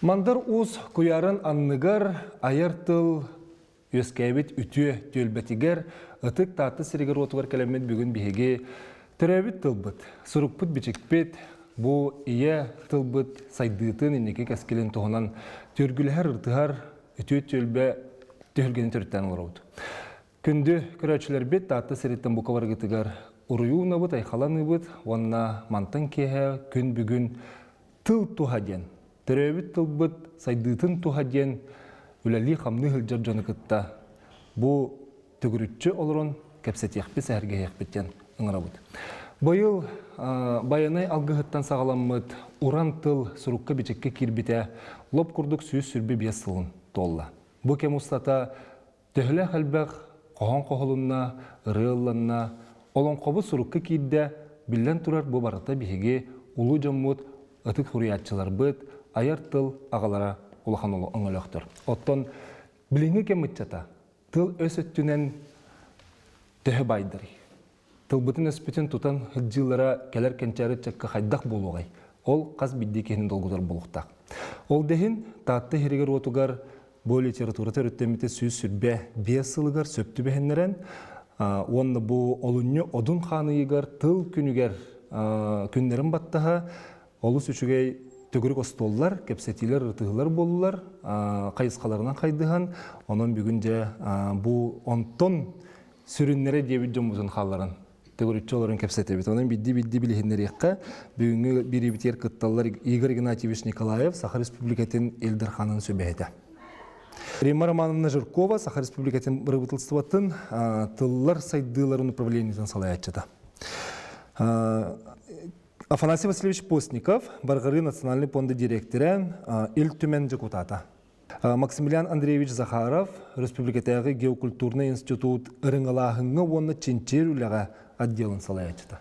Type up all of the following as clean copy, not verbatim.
Мандар Уус куйаарын анныгар айар тыл үөскээбит үтүө түөлбэтигэр ытык Таатта сиригэр-уотугар кэлэммит бүгүн биһиги төрөөбүт тылбыт, сурукпут-бичикпит, бу ийэ тылбыт сайдыытын инники кэскилин туһунан түөргүлэһэр, ырытыһар үтүө түөлбэ түһүлгэни төрүттээн олоробут. Күндү көрөөччүлэрбит, Таатта сириттэн бука барыгытыгар уруйуунабыт, айхаланыыбыт уонна мантан киэһэ күн бүгүн тыл туһа диэн, төрөөбүт тылбыт сайдыытын туһа диэн үлэлии-хамныы сылдьар дьону кытта бу төгүрүччү олорон кэпсэтиэхпит, сэһэргэһиэхпит диэн ыҥырабыт. Быйыл Байанай алгыһыттан саҕаламмыт уран тыл сурукка-бичиккэ киирбитэ лоп курдук 125 сылын туолла. Бу кэм устата Төһөлөөх элбэх хоһоон хоһулунна, ырыа ылланна, олоҥхобут сурукка киирдэ, биллэн турар бу барыта биһиги улуу дьоммут, ытык суруйааччыларбыт, айар тыл аҕалара улахан өҥөлөөхтөр. Оттон билиҥҥи кэм ыччата тыл-өс өттүнэн төһө байдарый? Тылбытын-өспүтүн тутан сылдьыылара кэлэр кэнчээри ыччакка хайдах буолуоҕай? Ол хас биирдии киһини долгутар буолуохтаах. Ол да иһин Таатта иһиригэр-уотугар бу литература төрүттэммитэ 125 сылыгар сөп түбэһиннэрэн уонна бу олунньу Одун хаан ыйыгар тыл күнүгэр күннэрин баттаһа олус үчүгэй төгүрүк остуоллар, кэпсэтиилэр, ырытыһыылар буоллулар, хайысхаларынан хайдыһан, онон бүгүн дьэ бу онтон сүрүннэрэ диэбит дьоммутун хаалларан төгүрүччү олорон кэпсэтэбит. Онон бидди-бидди билиһиннэриэххэ. Бүгүҥҥү бириибитигэр кытталлар Игорь Игнатьевич Николаев, Саха Республикатын Ил Дарханын сүбэһитэ. Римма Романовна Жиркова, Саха Республикатын бырабыыталыстыбатын тыллар сайдыыларын управлениетын салайааччыта. Афанасий Васильевич Постников, Барҕарыы национальный пуонда директора, Ил Түмэн дьокутаата. Максимилиан Андреевич Захаров, Республикатааҕы геокультурнай институт ырыҥалааһыҥҥа уонна чинчийэр үлэҕэ отделын салайааччыта.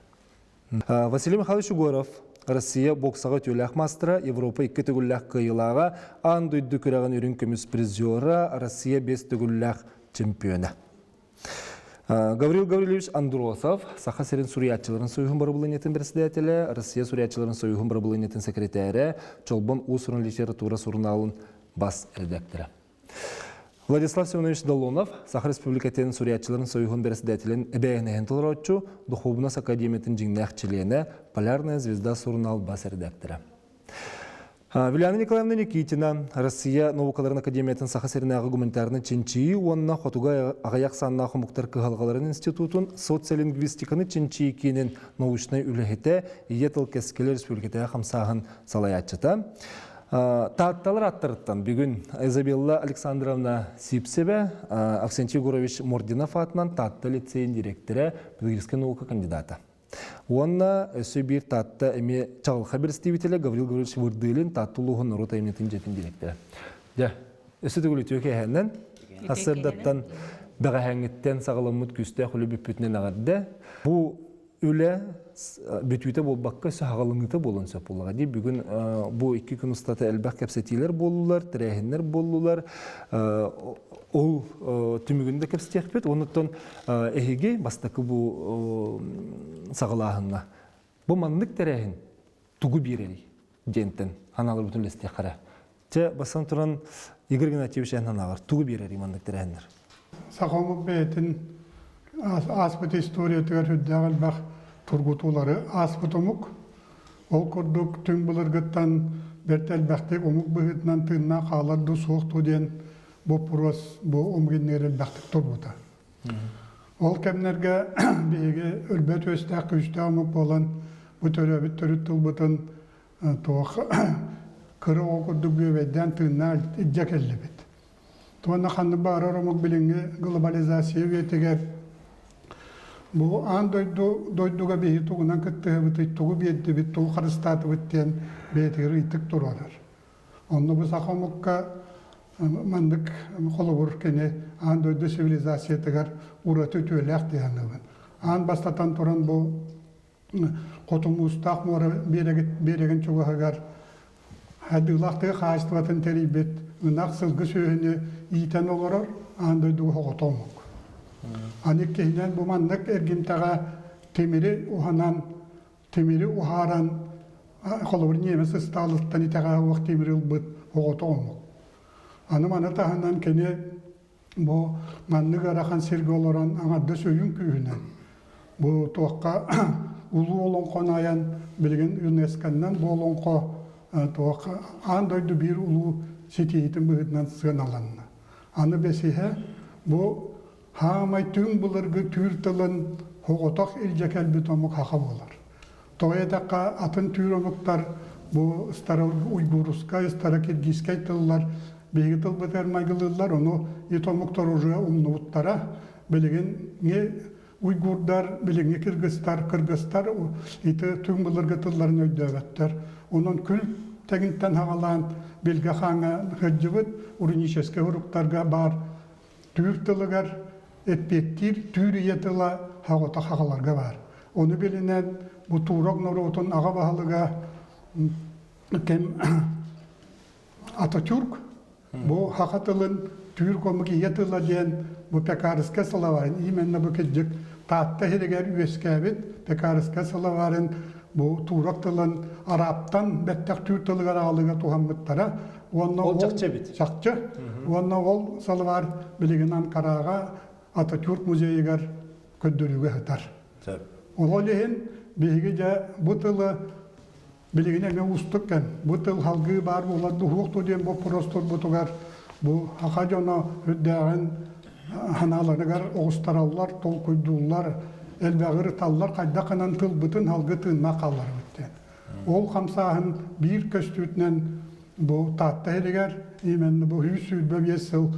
Василий Михайлович Егоров, Россия боксаҕа үтүөлээх маастара, Европа икки төгүллээх кыайыылааҕа, аан дойду күрэҕин үрүҥ көмүс призера, Россия биэс төгүллээх чемпиона. Гаврил Гаврильевич Андросов, Саха сирин суруйааччыларын союһун бырабылыанньатын председателэ, Россия суруйааччыларын союһун бырабылыанньатын секретарэ, Чолбон уус-уран литература сурунаалын бас редактора. Владислав Семенович Доллонов, Саха Республикатын суруйааччыларын союһун председателин эбээһинэһин толорооччу, Духуобунас академиятын дьиҥнээх чилиэнэ, Полярная звезда сурунаал бас редактора. Вилена Николаевна Никитина, Россия наукаларын академиятын Саха сиринээҕи гуманитарнай чинчийии уонна хотугу аҕыйах сааннаах омуктар кыһалҕаларын институтун социолингвистиканы чинчийии киинин научнай үлэһитэ, Ийэ тыл кэскилэ республикатааҕы хамсааһын салайааччыта. Таатталар аттарыттан бүгүн Изабелла Александровна Сипсева, Авксентий Егорович Мординов аатынан Таатта лицейин директора, педагогическай наука кандидата. Уонна өссө биир Таатта эмиэ чаҕылхай бэрэстэбиитэлэ Гаврил Гаврильевич Вырдылин Таатта улууһун норуот айымньытын дьиэтин дириэктэрэ. Дьэ, өссө төгүл үтүө киэһээннэн сарсыардаттан бэҕэһээҥҥиттэн саҕаламмыт күүстээх үлэ бүппүтүнэн эҕэрдэ. Бу үлэ бүтүүтэ буолбакка өссө хаҕаланыыта буолуон сөп буоллаҕа дии. Бүгүн бу икки күн устата элбэх кэпсэтиилэр буоллулар, тэрээһиннэр буоллулар. Ол түмүгүн да кэпсэтиэхпит. Онуттан Эһиги бастакы бу саҕалааһыҥҥа бу маннык тэрээһин тугу биэрэрий диэнтэн анааларбытын үлэстиэххэ эрэ. Чэ, бастан туран Игорь Игнатьевич эн санааҕар тугу биэрэрий маннык тэрээһиннэр? Саха омук бэйэтин ааспыт историятыгар сүрдээх элбэх тургутуулары ааспыт омук. Ол курдук түҥ былыргыттан бэрт элбэхтик омук быһыытынан тыыннаах хаалар дуу суох дуу диэн боппуруос бу омук иннигэр элбэхтик турбута. Ол кэмнэргэ биһиги өлбөт үөстээх күүстээх омук буолан бу төрөөбүт төрүт тылбытын туох кыра оҕо курдук бүөбэйдээн тыыннаах илдьэ кэллибит. Туонна ханнык баҕарар омук билиҥҥи глобализация үйэтигэр бу аан дойду дойдуга биһи тугунан кыттыһыбытый, тугу биэрдибит, тугу харыстаатыбыт диэн бэйэтигэр ыйытык туруорар. Онно бу саха омукка маннык холобур кини аан дойду цивилизациятыгар ураты үтүөлээх дии саныыбын. Аан бастатан туран бу Хоту Муустаах муора биэрэгин чугаһыгар хайдыылаах тыа хаһаайыстыбатын тэрийбит ынах сылгы сүөһүнү иитэн олорор аан дойдуга соҕотох омук. Аны иккиһинэн бу маннык эргимтэҕэ тимири уһанан тимири уһааран, холобур, ньиэмэс ыстаалыттан итэҕэһэ уох тимири ылбыт. оҕото омук. Аны маны таһынан кини бу маннык ыарахан сиргэ олорон аҥардас өйүн күүһүнэн бу туохха улуу олоҥхону айан билигин ЮНЕСКО-нан бу олоҥхо туох аан дойду биир улуу ситиһиитин быһыытынан сыаналанна. Аны бэсиһэ бу хаамай түҥ былыргы түүр тылын соҕотох илдьэ кэлбит омук саха буолар. Тоҕо диэтэххэ, атын түүр омуктар бу старо-уйгурскай, старокиргизскай тыллар биһиги тылбытыгар майгылыыллар, ону ит омуктар уже умнубуттара. Билигин уйгурдар, билиҥҥи кыргызтар, кыргызтар ити түҥ былыргы тылларын өйдөөбөттөр. Онон күл тэҥиттэн хаҕалаан Билгэ хааҥҥа сылдьыбыт руническай уруктарга баар түүр тылыгар эппиэттиир түүр ийэ тыла хаҕото хаҕаларга баар. Ону билинэн бу турок норуотун аҕа баһылыга ким Ататюрк бу саха тылын түүр омук ийэ тыла диэн бу Пекарскай словарын именно бу кырдьык Таатта сиригэр үөскээбит Пекарскай словарын бу турок тылын арабтан бэттэх түүр тылыгар аҕалыыга туһаммыттара уонна ол чахчы эбит. Чахчы. Уонна ол салыбар билигин Анкараҕа Ататюрк музейыгар көрдөрүүгэ сытар. Ол иһин биһиги дьэ бу тылы билигин эмиэ уустук кэм. Бу тыл халгыы баар буолар дуһуох диэн боппуруос турбутугар бу саха дьоно үрдээҕин ханааларыгар оҕустараллар, толкуйдууллар, элбэҕи ырыталлар, хайдах гынан тылбытын халгы тыыннаах хаалларабыт диэн. Ол хамсааһын биир көстүүтүнэн бу Таатта иһигэр именно бу 125 сыл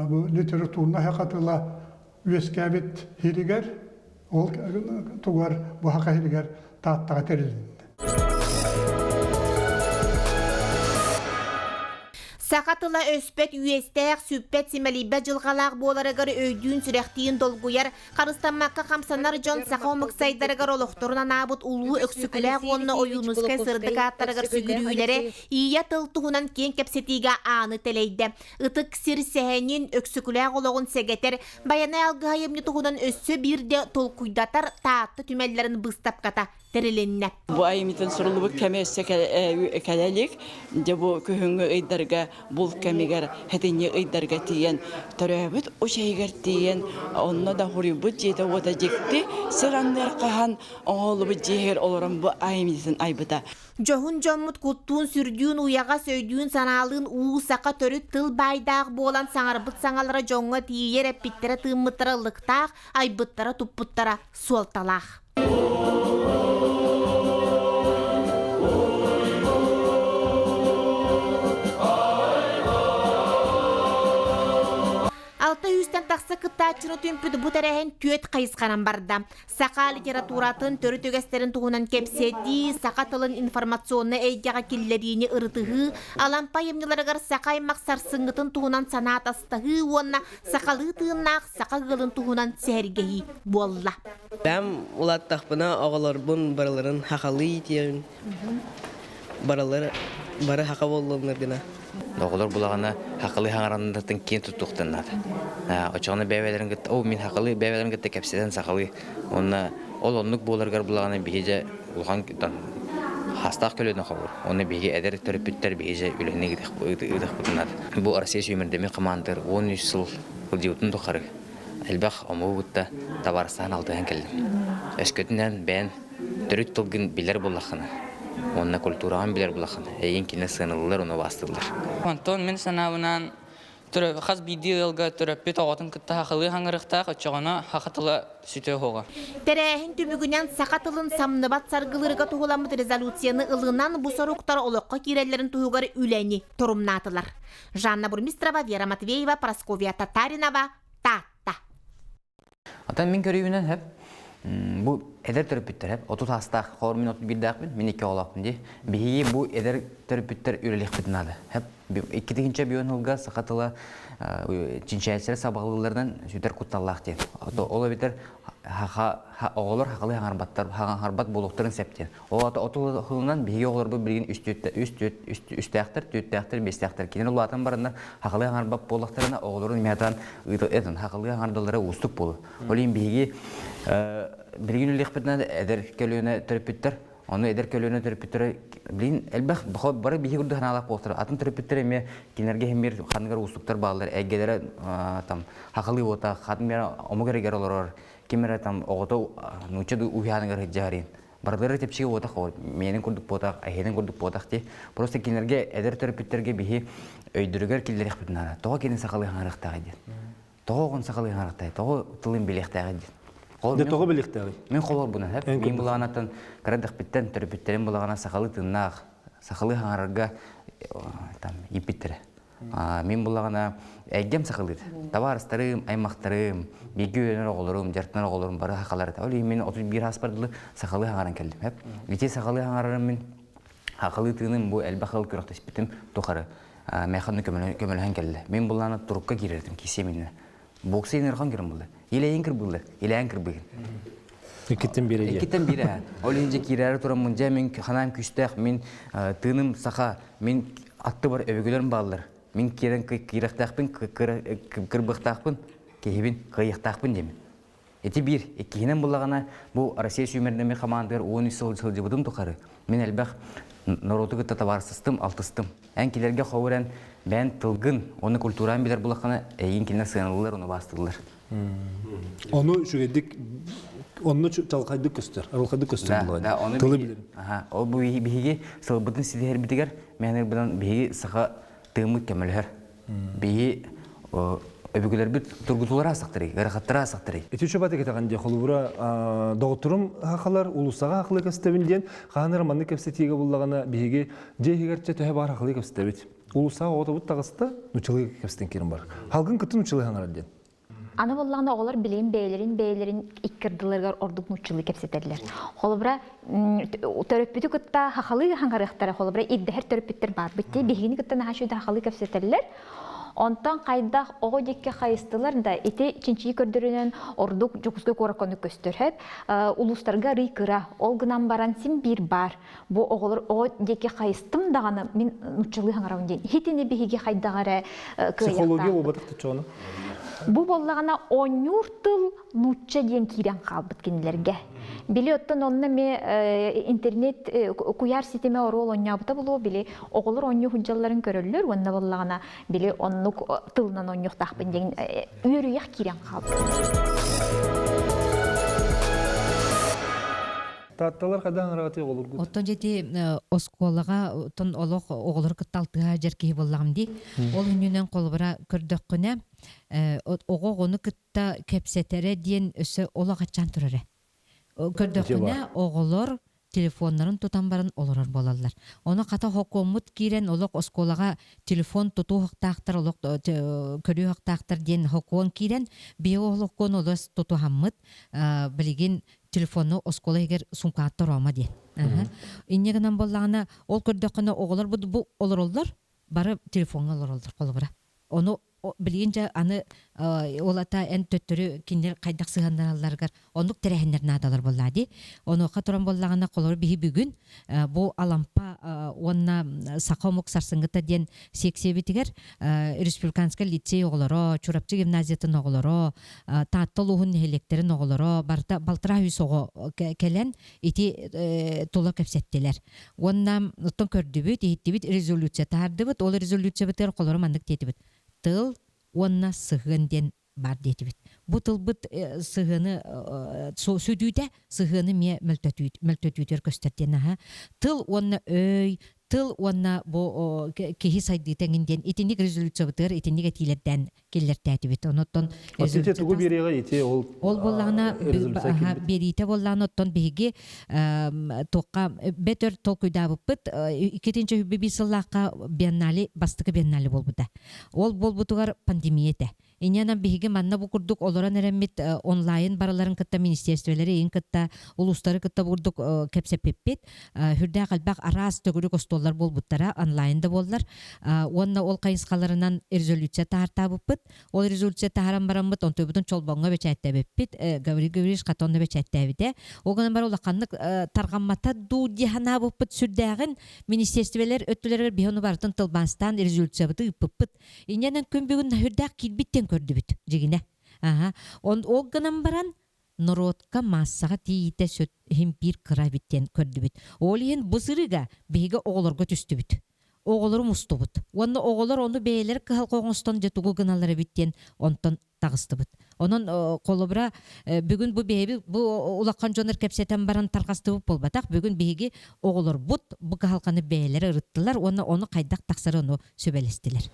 бу литературнай саха тыла үөскээбит сиригэр, ол тугар бу саха сиригэр Тааттаҕа тэрилиннэ. Саха тыла өспөт үөстээх, сүппэт, симэлийбэт дьылҕалаах буоларыгар өйдүүн-сүрэхтиин долгуйар, Харыстаммакка хамсанар дьон саха омук сайдарыгар олохторун анаабыт улуу Өксөкүлээх уонна Ойуунускай сырдык ааттарыгар сүгүрүйүүлэрэ ийэ тыл туһунан киэҥ кэпсэтиигэ ааны тэлэйдэ. Ытык сир сэһэнин, Өксөкүлээх олоҕун сэгэтэр, Байанай алгыһа айымньы туһунан өссө биирдэ толкуйдатар Таатта түмэллэрин быыстапката тэрилиннэ. Бу айымньытын суруллубут кэмэ өссө кэлэ илик. Дьэ бу күһүҥҥү ыйдарга булт кэмигэр хэтинньи ыйдарга тиийэн төрөөбүт учайыгар тиийэн онно да хуруйбут дьиэтэ-уота дьикти сир анныгар хаһан оҥоһуллубут дьиэһигэр олорон бу айымньытын айбыта. Дьоһун дьоммут куттуун-сүрдүүн уйаҕас өйдүүн-санаалыын уу саха төрүт тыл баайдаах буолан саҥарбыт саҥалара дьоҥҥо тиийэр эппиттэрэ-тыыммыттара ыллыктаах, айбыттара-туппуттара суолталаах. Алта сүүстэн тахса кыттааччыны түмпүт бу тэрээһин түөрт хайысханан барда. Саха литературатын төрүт үгэстэрин туһунан кэпсэтии, саха тылын информационнай эйгэҕэ киллэриини ырытыһыы, Алампа айымньыларыгар саха аймах сарсыҥҥытын туһунан санаа атастаһыы уонна сахалыы тыыннаах саха ыалын туһунан сэһэргэһии буолла. Бэм улааттахпына оҕолорбун барыларын хахалыы иитиэм. Барылары бары хаха буоллуннар гына. Оҕолор булаҕына хахалыы хаҥараннартан киэн туттуохтан наада. Оччоҕуна бэйэлэрин кытта, о мин хахалыы бэйэлэрин кытта кэпсэтэн сахалыы. Уонна ол оннук буоларгар булаҕына биһи дьэ улахан хастаах көлүөнэ холбуур. Уонна биһиги эдэр төрөппүттэр биһи дьэ үлэни ыытыахпытын наада. Бу Россия сүүмэрдэммит хамаандыр 13 сыл сылдьыбытын тухары элбэх омугу кытта табаарыстаһан алтыһан кэллим. Өскөтүнэн бэйэн төрүт тылгын билэр буоллаххына уонна культураҕын билэр буоллаххына, эйигин кинилэр сыаналыыллар уонна убаастыыллар. Онтон мин санаабынан хас биирдии ыалга төрөппүт оҕотун кытта сахалыы хаҥырыахтаах, оччоҕуна саха тыла сүтүө суоҕа. Тэрээһин түмүгүнэн саха тылын самныбат саргылыырга туһуламмыт резолюцияны ылынан бу соруктар олоххо киирэллэрин туһугар үлэни торумнаатылар. Жанна Бурмистрова, Вера Матвеева, Прасковья Татаринова, Таатта. Atan мин көрүүбүнэн хэп бу эдэр төрөппүттэр хэп 30 саастаах хоор мин 31-дээхпин мин икки оҕолоохпун дии биһиги бу эдэр төрөппүттэр үлэлиэхпитин наада хэп иккитинчи бион сылга саха тыла чинчээччилэр сабаҕалыылларынан сүтэр кутталлаах диэн ол эбэтэр оҕолор хахалыы хаҥарбаттар хаҥарбат буолуохтарын сөп диэн Ол аата оту сылынан биһиги оҕолорбут билигин үстээхтэр, түөртээхтэр, биэстээхтэр. Кинилэр улаатан бараннар хахалыы хаҥарбат буоллахтарына оҕолорун эмиэ ыытан хахалыы хаҥардаллара уустук буолар. Ол иһин биһиги билигин үлэлиэхпитинэ эдэр көлүөнэ төрөппүттэр. Ону эдэр көлүөнэ төрөппүттэрэ билин элбэх бары биһи курдук санаалаах буолтар. Атын төрөппүттэр эмиэ кинилэргэ химир ханныгар уустуктар бааллар. Эйгэлэрэ там хахалыы буота, хатын омук эригэр олорор, ким эрэ там оҕото нуучча уһуйааныгар сылдьарин. Барылары тэпсигэ буотах, миэнин курдук буотах, эһиэнин курдук буотах дии. Просто кинилэргэ эдэр төрөппүттэргэ биһи өйдөрүгэр киллэриэхпитин наада. Тоҕо кини сахалыы хаҥарыахтааҕый диэн. Тоҕо оҕон сахалыы хаҥарыахтааҕый, тоҕо тылын билиэхтээҕий диэн. Дьэ тоҕо билиэхтээҕий? Мин холобурбунан, мин булаҕанаттан кыра дэхпиттэн төрөппүттэрим булаҕана сахалыы тыыннаах, сахалыы хаҥарарга там ииппиттэрэ. Мин булаҕана эйгэм сахалыыр. Табаарыстарым, аймахтарым, бииргэ үөрэнэр оҕолорум, дьарыктанар оҕолорум бары сахалар этэ. Ол иһин мин 31 ааспар дылы сахалыы хаҥаран кэллим. Ити сахалыы хаҥарарым мин сахалыы тыыным бу элбэх ыал күрэхтэспитим тухары мээхэ көмөлөһөн кэллэ. Мин булаана турукка киирэртим киисиэм иннинэ. Бокса инерхан кирин булла. Илэйин кырбыллар, илээн кырбыгын. Иккиттэн биирэ Иккиттэн биирэ. Ол иһин дьэ киирээри тураммын дьэ мин ханаам күүстээх, мин тыыным саха, мин аттыбар өбүгэлэрим бааллар. Мин киирэн киирэхтээхпин, кырбыахтаахпын, киһибин кыайыахтаахпын диэмин. Ити биир, иккиһинэн буллаҕына, бу Россия сүүмэрдэммит хамаандыгар 13 сыл сылдьыбытым тухары мин элбэх норуоту кытта табаарыстастым, алтыстым. Эн кинилэргэ ховурэн бэйэн тылгын, уонна культураны билэр булаххына, эйигин кинилэр сыаналыыллар, ону баастыыллар. Ону үчүгэйдик онно чалхайдык көстөр, арылхайдык көстөр буолуо. Да, ону тылы билэрим. Аха, ол бу биһиги сылбытын ситиһэрбитигэр мен бынан биһиги саха тыыммыт көмөлөһөр. Биһи өбүгэлэрбит тургутуулара асактарый, ыарахаттара асактарый. Ити чубаты кетеген де холубура доҕотторум хахалар улусаға хахылы кэстэбин диэн хаһан маннык кэпсэтиигэ буллаҕына биһиги дьиэ иһигэрчэ төһө баар хахылы кэпсэтэбит. Улусаға оҕотобут таҕыста нучалыы кэпсэтэн киирэн бар. Халгын кытын нучалыы хаҥарар диэн. Аны буоллаҕына оҕолор билигин бэйэлэрин бэйэлэрин икки ардыларыгар ордук нууччалыы кэпсэтэллэр. Холобура, төрөппүтү кытта хахалыы хаҥарыахтара, холобура, ирдэһэр төрөппүттэр баарбыт дии. Биһигини кытта наһаа үчүгэй хахалыы кэпсэтэллэр. Онтон хайдах оҕо диэки хайыстылар да, ити чинчийии көрдөрүнэн ордук Дьокуускай куоракка оннук көстөр. Сөп. Улуустарга арый кыра. Ол гынан баран син биир баар. Бу оҕолор оҕо диэки хайыстым даҕаны мин нуччалыы хаҥарабын диэн. Хитини биһиги хайдах эрэ Психология буолбатах туччоҕуна. Бу буоллаҕына оонньуур тыл нуучча диэн киирэн хаалбыт кинилэргэ. Били оттон онно эмиэ интернет куйаар ситимэ оруол оонньообута буолуо били оҕолор оонньуу сылдьалларын көрөллөр уонна буоллаҕына били оннук тылынан оонньуохтаахпын диэн үөрүйэх киирэн хаалбыт. Таатталар хайдах ыҥыраҕытый оҕолоргут? Оттон дьэти оскуолаҕа оттон олох оҕолору кытта алтыһа дьэр киһи буоллаҕым дии. Ол үннүнэн холобура көрдөххүнэ, оҕо оҕону кытта кэпсэтэрэ диэн өссө олох аччаан турар ээ. Көрдөххүнэ, оҕолор телефоннарын тутан баран олорор буолаллар. Ону хата хокуоммут киирэн олох оскуолаҕа телефон тутуохтаахтар, олох көрүөхтаахтар диэн хокуон киирэн, биһиги ол хокуону олус тутуһаммыт, билигин телефону оскуола иһигэр суумкаҕа орома диэн. Инньэ гынан буоллаҕына, ол көрдөххүнэ оҕолор бу олороллор, бары телефоҥҥа олороллор холобура. Ону билигин дьэ аны ол ата эн төттөрү кинилэр хайдах сыһыаннаналларыгар оннук тэрээһиннэр наадалар буоллаа дии. Онуоха туран буоллаҕына, холобура биһи бүгүн бу Алампа уонна саха омук сарсыҥҥыта диэн сиэксийэбитигэр республиканскай лицей оҕолоро, Чурапчы гимназиятын оҕолоро, Таатта улууһун нэһилиэктэрин оҕолоро барыта балтараа үс оҕо кэлэн ити тула кэпсэттилэр. Уонна оттон көрдүбүт, иһиттибит, резолюция таһаардыбыт. Ол резолюциябытыгар холоро маннык диэтибит. Тыл уонна сыһыан диэн баар диэтибит. Бу тылбыт сыһыаны сүдүүтэ сыһыаны эмиэ мөлтөтүүтүгэр көстөр диэн аһа. Тыл уонна өй, тыл уонна бу киһи сайдыыта эҥин диэн итинник резолюциябытыгар итинник этиилэрдээн киллэртээтибит. Онуттан ити тугу биэриэҕэ ити ол ол буоллаҕына биэриитэ буоллаҕына оттон биһиги туохха бөтөр толкуйдаабыппыт иккитинчи үбү сыллаахха биеннале бастакы биеннале буолбута. Ол буолбутугар пандемия этэ. Инньэнэн биһиги манна бу курдук олорон эрэммит онлайн барыларын кытта министерстволары иин кытта улуустары кытта бу курдук кэпсэппиппит. Хүрдээх элбэх араас төгүрүк остуоллар буолбуттара онлайн да буоллар. Уонна ол хайысхаларынан резолюция таһаартаабыппыт. Ол резолюция таһааран бараммыт онтуйбутун Чолбоҥҥо бэчээттээбиппит. Гаврил Гаврильевич хата онно бэчээттээбитэ. Ол гынан баран улаханнык тарҕаммата дуу дии санаабыппыт сүрдээҕин министерстволар өттүлэригэр биһи ону барытын тылбаастаан резолюциябыты ыыппыппыт. Инньэнэн күн бүгүн сүрдээх киирбит диэн көрдүбүт дьигинэ. Аха. Он ол гынан баран. норуотка маассаҕа тиийиитэ сүт иһин биир кыра эбит диэн көрдүбүт. Ол иһин бу сырыыга биһиги оҕолорго түстүбүт. Оҕолору мустубут. Уонна оҕолор ону бэйэлэрэ кыһалҕа оҥостон дьэ тугу гыналлар эбит диэн онтон таҕыстыбыт. Онон холобура бүгүн бу бэйэбит бу улахан дьоннор кэпсэтэн баран тарҕастыбыт буолбатах. Бүгүн биһиги оҕолорбут бу кыһалҕаны бэйэлэрэ ырыттылар уонна ону хайдах тахсары ону сүбэлэстилэр.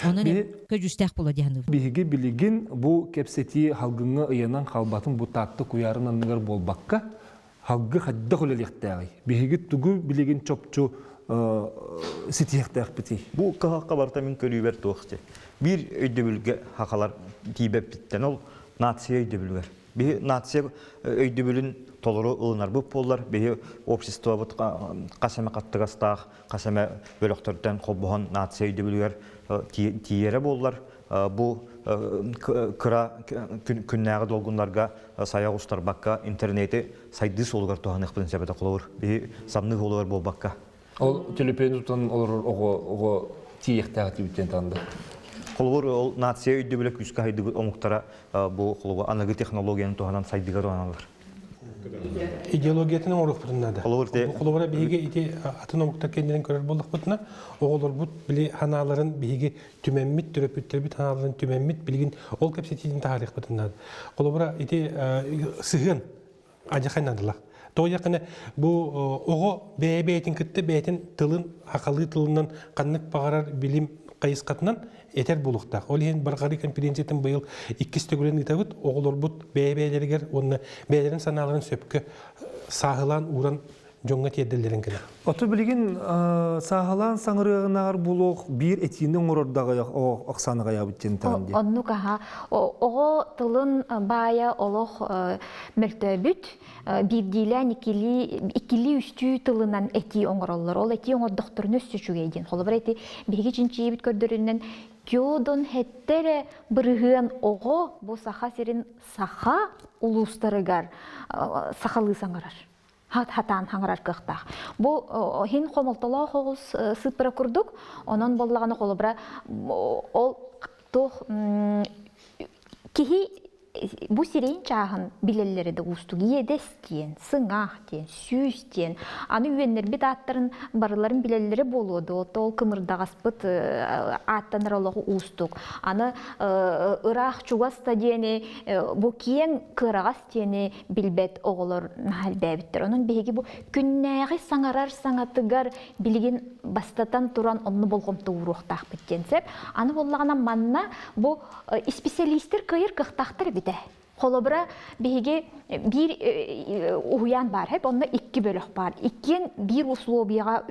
Онон көдьүүстээх буолуо дии саныыбын. Биһиги билигин бу кэпсэтии халгыҥҥа ыйанан хаалбатын бу Таатта куйаарын анныгар буолбакка, халгы хайдах үлэлиэхтээҕий? Биһиги тугу билигин чопчу ситиһиэхтээхпитий? Бу кыһалҕа барыта мин көрүүбэр туох дии. Биир өйдөбүлгэ хахалар тиийбэппиттэн ол нация өйдөбүлүгэр. Биһи нация өйдөбүлүн толору ылынарбыт буоллар, биһи обществобыт хас эмэ хаттыгастаах, хас эмэ бөлөхтөртөн холбоһон нация өйдөбүлүгэр тиийэрэ буоллар, бу кыра күннээҕи долгуннарга сайа оҕустарбакка интернети сайдыы суолугар туһаныахпытын сөп этэ холобур биһи самныы суолугар буолбакка. Ол төлөпүөн тутан олорор оҕо оҕо тиийиэхтээх этибит танда. Холобур ол нация өйдөбүлэ күүскэ сайдыбыт омуктара бу холобур аныгы технологияны туһанан сайдыыга туһаналлар. Идеологиятын оҥоруохпутун наада. Холобура биһиги ити атын омуктар кэннилэрин көрөр буоллахпытына, оҕолорбут били ханааларын биһиги түмэммит, төрөппүттэрбит ханааларын түмэммит билигин ол кэпсэтиитин таһаарыахпытын наада. Холобура ити сыһыан адьахай наадалаах. Тоҕо диэххинэ бу оҕо бэйэ-бэйэтин кытта бэйэтин тылын хахалыы тылынан ханнык баҕарар билим хайысхатынан этэр буолуохтаах. Ол иһин Барҕарыы конференциятын быйыл иккис төгүлүн ыытабыт. Оҕолорбут бэйэ-бэйэлэригэр уонна бэйэлэрин санааларын сөпкө сааһылаан ууран дьоҥҥо тиэрдэллэрин гына. Ото билигин сааһылаан саҥарыаҕынааҕар буолуох биир этиини оҥорор даҕайах Оксана Гаябыт диэн диэн. Оннук аха. Оҕо тылын баайа олох мөлтөөбүт. Биирдиилээн иккилии иккилии үстүү тылынан этии оҥороллор. Ол этии оҥордохторуна өссө үчүгэй диэн. Холобур эти биһиги чинчийбит көрдөрүнэн Кёдон хеттере бырыһыан оҕо бу Саха сирин саха улуустарыгар сахалыы саҥарар. Хатаан хаҥарар кыахтаах. Бу хин хомолтолоох оҕус сыыппара курдук, онон боллаҕына холобура ол туох киһи бу сирин чааһын билэллэрэ да уустук. Иэдэс диэн, сыҥаах диэн, сүүс диэн. Аны үөннэрбит ааттарын барыларын билэллэрэ буолуо дуо? Ол кымырдаҕаспыт ааттанар олоҕу уустук. Аны ыраах чугас да диэни бу киэҥ кыараҕас диэни билбэт оҕолор наһаа элбээбиттэр. Онон биһиги бу күннээҕи саҥарар саҥатыгар билигин бастатан туран онну болҕомто ууруохтаахпыт диэн сөп. Аны буоллаҕына манна бу исписэлиистэр кыайар кыахтаахтар эбитэ. Холобура, биһиги биир уһуйаан баар, хэп, онно икки бөлөх баар. Иккиэн биир условияҕа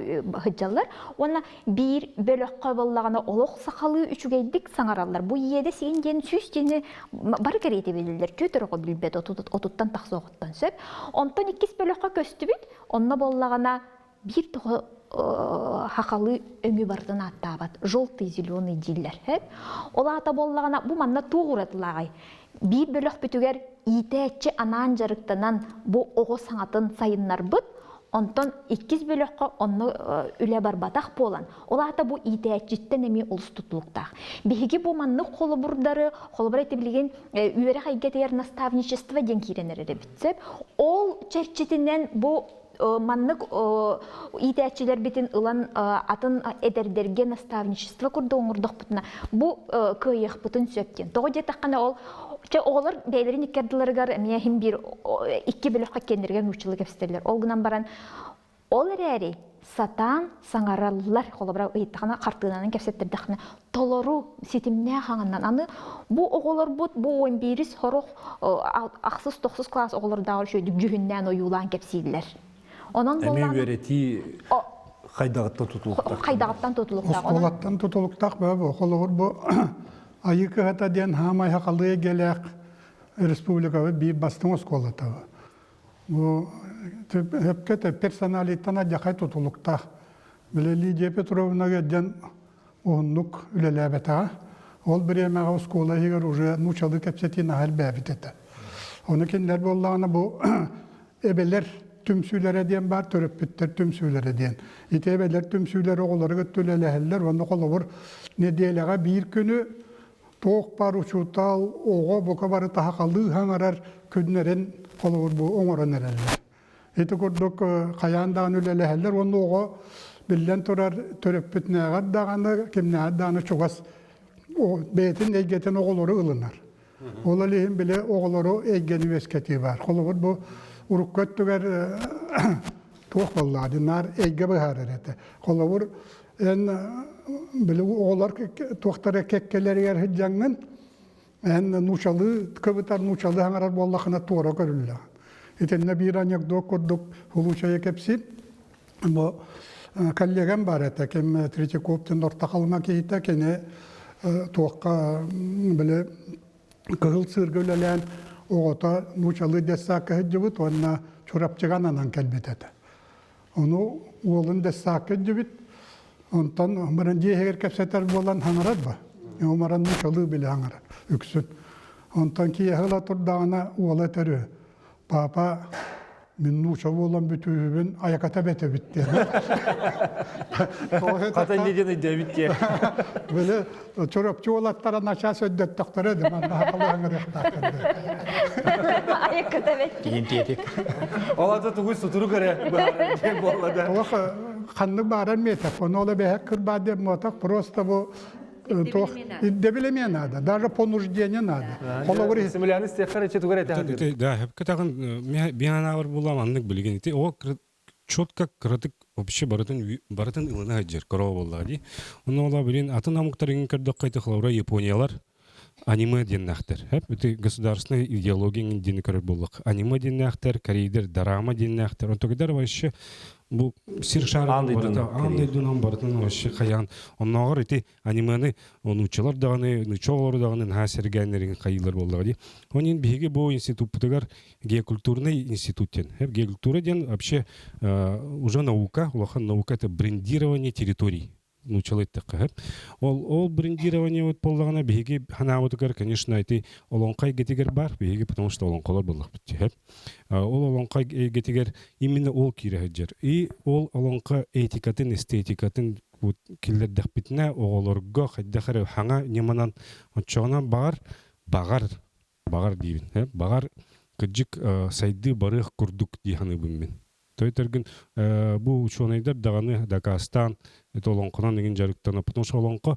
сылдьаллар. Уонна биир бөлөххө буоллаҕына олох сахалыы үчүгэйдик саҥараллар. Бу иэдэ сиин диэн сүүс диэни бары кэриэтэ билэллэр. Түөрт оҕо билбэт отуттан тахса оҕоттон сөп. Онтон иккис бөлөххө көстүбүт. Онно буоллаҕына биир тоҕо хахалыы өҥү барытын ааттаабат. Желтый, зеленый дииллэр. Ол аата буоллаҕына бу манна туох уратылааҕый? Биир бөлөхпүтүгэр иитээччи анаан дьарыктанан бу оҕо саҥатын сайыннарбыт, онтон иккис бөлөххө онно үлэ барбатах буолан, ол аата бу иитээччиттэн эмиэ олус тутулуктаах. Биһиги бу маннык холобурдары, холобура ити билигин үөрэх эйгэтигэр наставничество диэн киирэн эрэр эбит сөп. Ол чэрчитинэн бу маннык иитээччилэрбитин ылан атын эдэрдэргэ наставничество курдук оҥордохпутуна бу кыайыахпытын сөп диэн. Тоҕо диэтэххинэ ол чэ оҕолор бэйэлэрин икки ардыларыгар эмиэ иһин биир икки бөлөххө киэннэригэр нууччалыы кэпсэтэллэр. Ол гынан баран ол эрээри сатаан саҥараллар холобура ыйыттахына хартыынанан кэпсэттэрдэххинэ толору ситимнээх аҥаннан аны бу оҕолорбут бу он биирис сорох ахсыс тохсус класс оҕолордооҕор үчүгэйдик дьүһүннээн ойуулаан кэпсииллэр онон эмиэ үөрэтии хайдаҕыттан тутулуктаах хайдаҕыттан тутулуктаах оскуолаттан тутулуктаах бу холобур бу айыы кыһата диэн хаамай хахалыы эйгэлээх республикабыт биир бастыҥ оскуолата Бу өпкө персоналиттан адьахай тутулуктаах. Били Лидия Петровнага диэн уһуннук үлэлээбэтэҕэ. Ол бириэмэҕэ оскуола иһигэр уже нуучалыы кэпсэтии наһаа элбээбит этэ. Ону кинилэр буоллаҕына бу эбэлэр түмсүүлэрэ диэн баар, төрөппүттэр түмсүүлэрэ диэн. Ити эбэлэр түмсүүлэрэ оҕолору кытта үлэлэһэллэр уонна холобур нэдиэлэҕэ биир күнү. Туох баар учуутал, оҕо бука бары таһахалыы хаҥарар күннэрин холобур бу оҥорон эрэллэр. Ити курдук хайаан даҕаны үлэлэһэллэр уонна оҕо биллэн турар төрөппүтүнээҕэр даҕаны, кимнээҕэр даҕаны чугас бэйэтин эйгэтин оҕолору ылынар. Ол иһин били оҕолору эйгэни үөскэтии баар. Холобур бу урукку өттүгэр туох буоллаҕа наар эйгэ быһаарар этэ. Холобур эн били оҕолор туохтара кэккэлэригэр сылдьаҥҥын эн нуучалыы кыбытар нуучалыы хаҥарар буоллахына туора көрүллэҕин. Итиннэ биир анекдот курдук улуучайы кэпсиир. Бу коллегам бар этэ, ким Третьяков диэн орто халыма киһитэ, кини туохха били Кыһыл Сыырга үлэлээн оҕото нуучалыы детсадка сылдьыбыт уонна Чурапчыга ананан кэлбит этэ. Ону уолун детсадка илдьибит, онтон баран дьиэ иһигэр кэпсэтэр буолан хаҥарар ба. Умаран нуучалыы билэ хаҥарар үксүн. Онтон киэһэ ыла турдаҕына уола этэр үһү, Папа, мин нууча буолан бүтүүһүбүн айаката бэтэбит диэн. Хата диэн өйдөөбүт диэн. Били чоропчу уолаттара начаас өйдөттөхтөрө да манна хакалыһаҥырыахтаахтар. Айаката бэт. Киһин Ол ата тугуй сутурук эрэ диэн буолла да. Олох ханнык баарар метр. Ону ол эбэһэ кырбаа диэн буотах просто бу туох ирдэбил эмиэ наада, даже понуждение надо. Холобур Смоляны истиэххэр эче тугар этэ. Да, хөпкө тагын бианаабар булам аннык билигин ити о четко кыратык вообще барытын барытын ылына сылдьар короо буоллаҕа дии. Онно ола билин атын омуктарыгын көрдөххө ити холобура Япониялар аниме диэннээхтэр. Хэп ити государственная идеология диэни көрөр буоллах. Аниме диэннээхтэр, корейдер дорама диэннээхтэр. Онтогдар вообще бу сир шарын барыта аан дойдунан барытын вообще хайаан оннооҕор ити анимены нууччалар даҕаны нуучча оҕолору даҕаны наһаа сэргээннэрин хайыылар буоллаҕа дии. Онон биһиги бу институппутугар геокультурный институт диэн. Геокультура диэн вообще уже наука, улахан наука это брендирование территорий нууччалыы эттэххэ. Ол ол брендирование вот буоллаҕына биһиги ханаабытыгар, конечно, ити олоҥхо эйгэтигэр бар, биһиги потому что олоҥхолор буоллахпыт дии. Ол олоҥхо эйгэтигэр именно ол киирэ сылдьар. И ол олоҥхо этикатын, эстетикатын киллэрдэхпитинэ оҕолорго хайдах эрэ хаҥа ньыманан оччоҕуна баҕар баҕар баҕар диибин баҕар кырдьык сайдыы барыах курдук дии саныыбын мин. Тойтергин бу учуонайдар даҕаны дакаастаан это олоҥхонон игин дьарыктана, потому что олоҥхо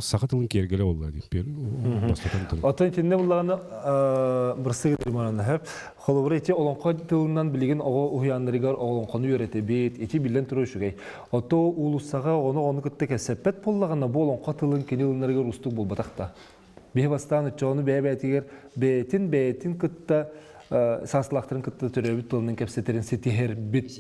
саха тылын киэргэлэ буолла диэн бастатан туран. Оттон итиннэ буллаҕына бырсыгы тылманан холобура ити олоҥхо тылынан билигин оҕо уһуйааннарыгар олоҥхону үөрэтэбит, ити биллэн турар үчүгэй. Ото уулуссаҕа оҕону оҕону кытта кэпсэппэт буоллаҕына бу олоҥхо тылын кини ылынарыгар уустук буолбатах да. Биһи бастаан оччоҕуну бэйэ-бэйэтигэр бэйэтин бэйэтин кытта сааслаахтарын кытта төрөөбүт тылынан кэпсэтэрин ситиһэрбит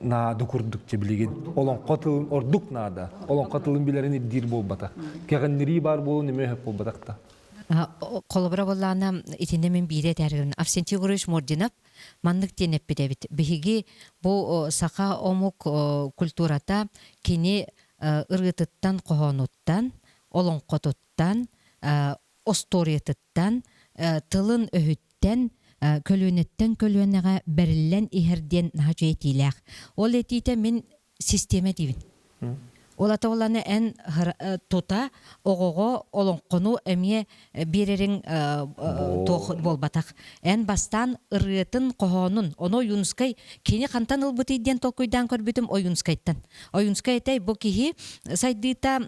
наада курдук билигин. Олоҥхо тылын ордук наада. Олоҥхо тылын билэрин ирдиир буолбата. Кэҕиннирии баар буолун эмиэ өһөп буолбатах да. Холобура буоллаана итиннэ мин биири этээригин Авсентий Егорович Мординов маннык диэн эппит эбит. Биһиги бу саха омук культурата кини ырыатыттан, хоһоонуттан, олоҥхотуттан, остуоруйатыттан, тылын өһүттэн, көлүөнэттэн көлүөнэҕэ бэриллэн иһэр диэн наһаа үчүгэй этиилээх. Ол этиитэ мин систиэмэ диибин. Ол ата оланы эн тута оҕоҕо олоҥхону эмиэ биэрэриҥ туох буолбатах. Эн бастаан ырыатын, хоһоонун, ону Ойуунускай кини хантан ылбытый диэн толкуйдаан көрбүтүм Ойуунскайтан. Ойуунскай этэй бу киһи сайдыыта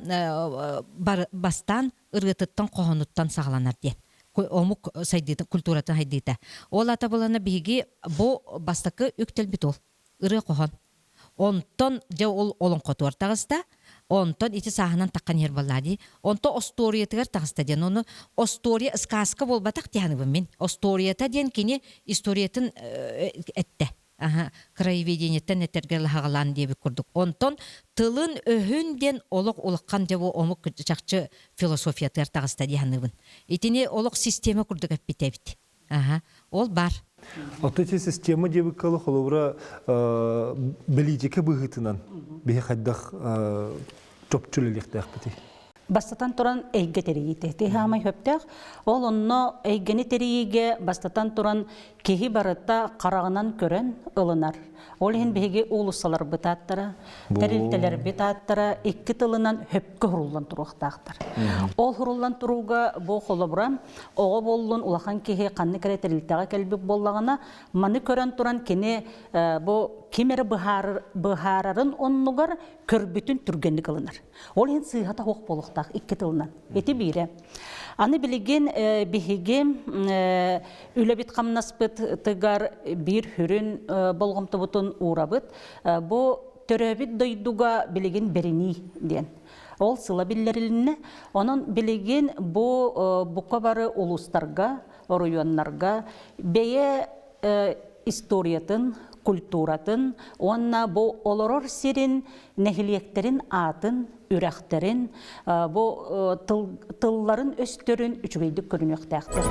бастаан ырыатыттан хоһоонуттан саҕаланар диэн омук сайдыыта культуратын сайдыыта. Ол ата булана биһиги бу бастакы үктэлбит ол ырыа хоһоон. Онтон дьэ ол олоҥхотугар таҕыста, онтон ити сааһынан таххан иһэр буоллаа дии. Онто остуоруйатыгар таҕыста диэн ону остуоруйа сказка буолбатах диэханыбын мин. Остуоруйата диэн кини историятын эттэ. Аха, краеведениеттэн этэргэ лаһаҕалаан диэбит курдук. Онтон тылын-өһүн диэн олох улахан дьэ бу омук чахчы философиятыгар таҕыста дии саныыбын. Итини олох система курдук эппит эбит. Аха, ол бар. Оттон ити система диэбиккэ холобура бэлиитикэ быһыытынан биһи хайдах чопчу үлэлиэхтээхпитий? Бастатан туран эйгэ тэрийиитэ. Ити хаамай хөптөөх. Ол онно эйгэни тэрийиигэ бастатан туран киһи барыта хараҕынан көрөн ылынар. Ол иһин биһиги уулуссаларбыт ааттара, тэрилтэлэрбит ааттара икки тылынан хөпкө хуруллан туруохтаахтар. Ол хуруллан турууга бу холобура оҕо буоллун улахан киһи ханнык эрэ тэрилтэҕэ кэлбит буоллаҕына, маны көрөн туран кини бу ким эрэ быһаарарын оннугар көрбүтүн түргэнник ылынар. Ол иһин сыыһата суох буолуохтаах икки тылынан. Ити биирэ. Аны билигин биһиги үлэбит-хамнаспыт тыгар биир сүрүн болҕомтобутун уурабыт. Бу төрөөбүт дойдуга билигин бэринии диэн. Ол сыла биллэрилиннэ. Онон билигин бу бука бары улуустарга, оройуоннарга бэйэ историятын, культуратын уонна бу олорор сирин нэһилиэктэрин аатын, үрэхтэрин, бу тылларын өстөрүн үчүгэйдик көрүнүөхтээхтэр.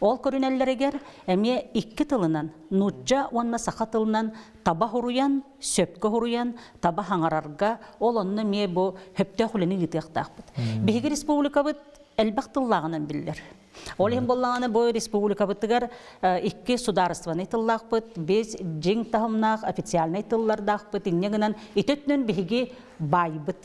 Ол көрүнэллэригэр эмиэ икки тылынан, нуучча уонна саха тылынан таба хуруйан, сөпкө хуруйан, таба хаҥарарга, ол онно эмиэ бу сөптөөх үлэни ыытыахтаахпыт. Биһиги республикабыт элбэх тыллааҕынан биллэр. Ол иһин буоллаҕына бу республикабытыгар икки судаарыстыбаннай тыллаахпыт, биэс дьиҥ таһымнаах официальнай тыллардаахпыт, инньэ гынан ити өттүнэн биһиги баайбыт.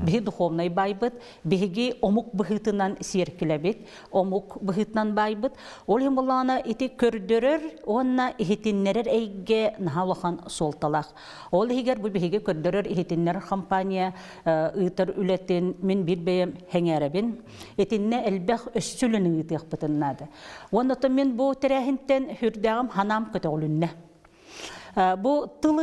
Биһи духовнай байбыт, биһиги омук быһыытынан сиэркилэбит, омук быһыытынан байбыт. Ол иһин буоллаҕына ити көрдөрөр уонна иһитиннэрэр эйгэ наһаа улахан суолталаах. Ол иһигэр бу биһиги көрдөрөр иһитиннэрэр компания ыытар үлэтин мин биир бэйэм сэҥээрэбин. Итиннэ элбэх өссө үлэни ыытыахпытын наада. Уонна мин бу тэрээһинтэн сүрдээҕим ханаам көтөҕүлүннэ. Бу тыл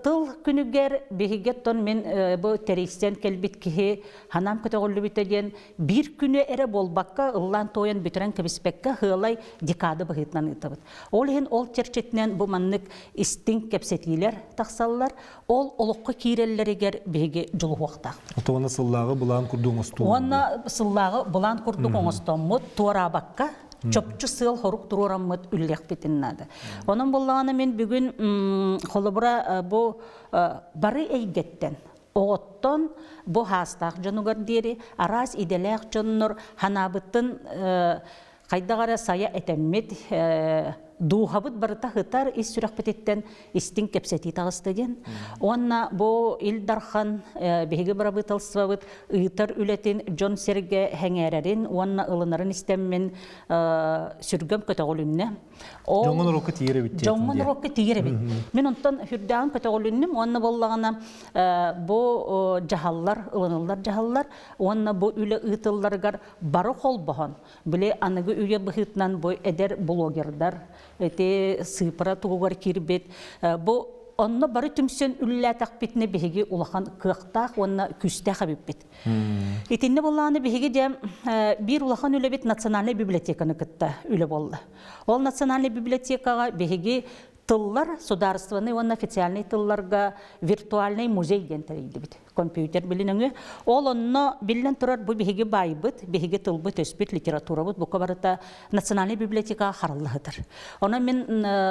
тыл күнүгэр биһиги оттон мин бу тэрийсэн кэлбит киһи ханаам көтөҕүллүбүтэ диэн биир күнү эрэ буолбакка ыллаан туойан бүтэрэн кэбиспэккэ сыалай декада быһыытынан ыытабыт. Ол иһин ол чэрчитинэн бу маннык истиҥ кэпсэтиилэр тахсаллар. Ол олоххо киирэллэригэр биһиги дьулуһуохтаахпыт. Уонна сыллааҕы былаан курдук оҥостуу. Уонна сыллааҕы былаан курдук оҥостоммут туораабакка чопчу сыал-хорук туруораммыт үллэхпитин наада. Онон буоллаҕына мин бүгүн холобура бу бары эйгэттэн оҕоттон бу хаастаах дьонугар диэри араас идэлээх дьоннор ханаабыттын хайдах эрэ сайа этэммит дууһабыт барыта һытар ис сүрэхпититтэн истиҥ кэпсэтии таҕыста диэн. Уонна бу Ил Дархан биһиги бырабыыталыстыбабыт ыытар үлэтин дьон-сэргэ сэҥээрэрин уонна ылынарын истэммин сүргэм көтөҕүлүннэ. Дьоҥҥо норуокка тиийэр эбит Дьоҥҥо норуокка тиийэр эбит. Мин онтон сүрдээҕин көтөҕүлүннүм уонна буоллаҕына бу дьаһаллар, ылыныллар дьаһаллар уонна бу үлэ ыытылларыгар бары холбоһон Били аныгы үйэ быһыытынан бу эдэр блогердар ити сыыпара тугугар киирбит бу онно бары түмсэн үлэлээтэхпитинэ биһиги улахан кыахтаах уонна күүстээх эбиппит. Итиннэ буоллаҕына биһиги дьэ биир улахан үлэбит национальнай библиотеканы кытта үлэ буолла. Ол национальнай библиотекаҕа биһиги тыллар судаарыстыбаннай уонна официальнай тылларга виртуальнай музей диэн тэрийдибит. Компьютер билин өҥө. Ол онно биллэн турар бу биһиги байбыт, биһиги тылбыт, өспүт, литературабыт бука барыта национальнай библиотекаҕа хараллаһытар. Онон мин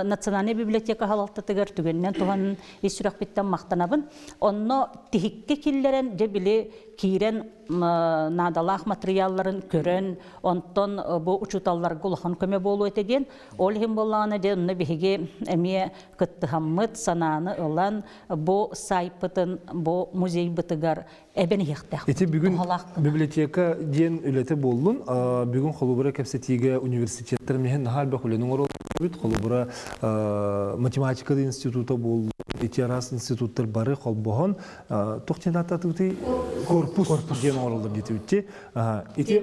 национальнай библиотека халалтатыгар түгэнинэн туһанан ис сүрэхпиттэн махтанабын. Онно тиһиккэ киллэрэн дьэ били киирэн наадалаах матырыйаалларын көрөн, онтон бу учууталларга улахан көмө буолуо этэ диэн Ол иһин буоллаҕына дьэ онно биһиги эмиэ кыттыһаммыт, санааны ылан бу сайпытын, бу музейбытыгар эбэн иһиэхтээх. Ити бүгүн библиотека диэн үлэтэ буоллун. Бүгүн холобура кэпсэтиигэ университеттар миһин наһаа элбэх үлэни оҥороллорбут. Холобура математика института буоллун, ити араас институттар бары холбоһон туох диэн ааттаатыбытый? Корпус диэн оҥороллор диэтибитти. Ити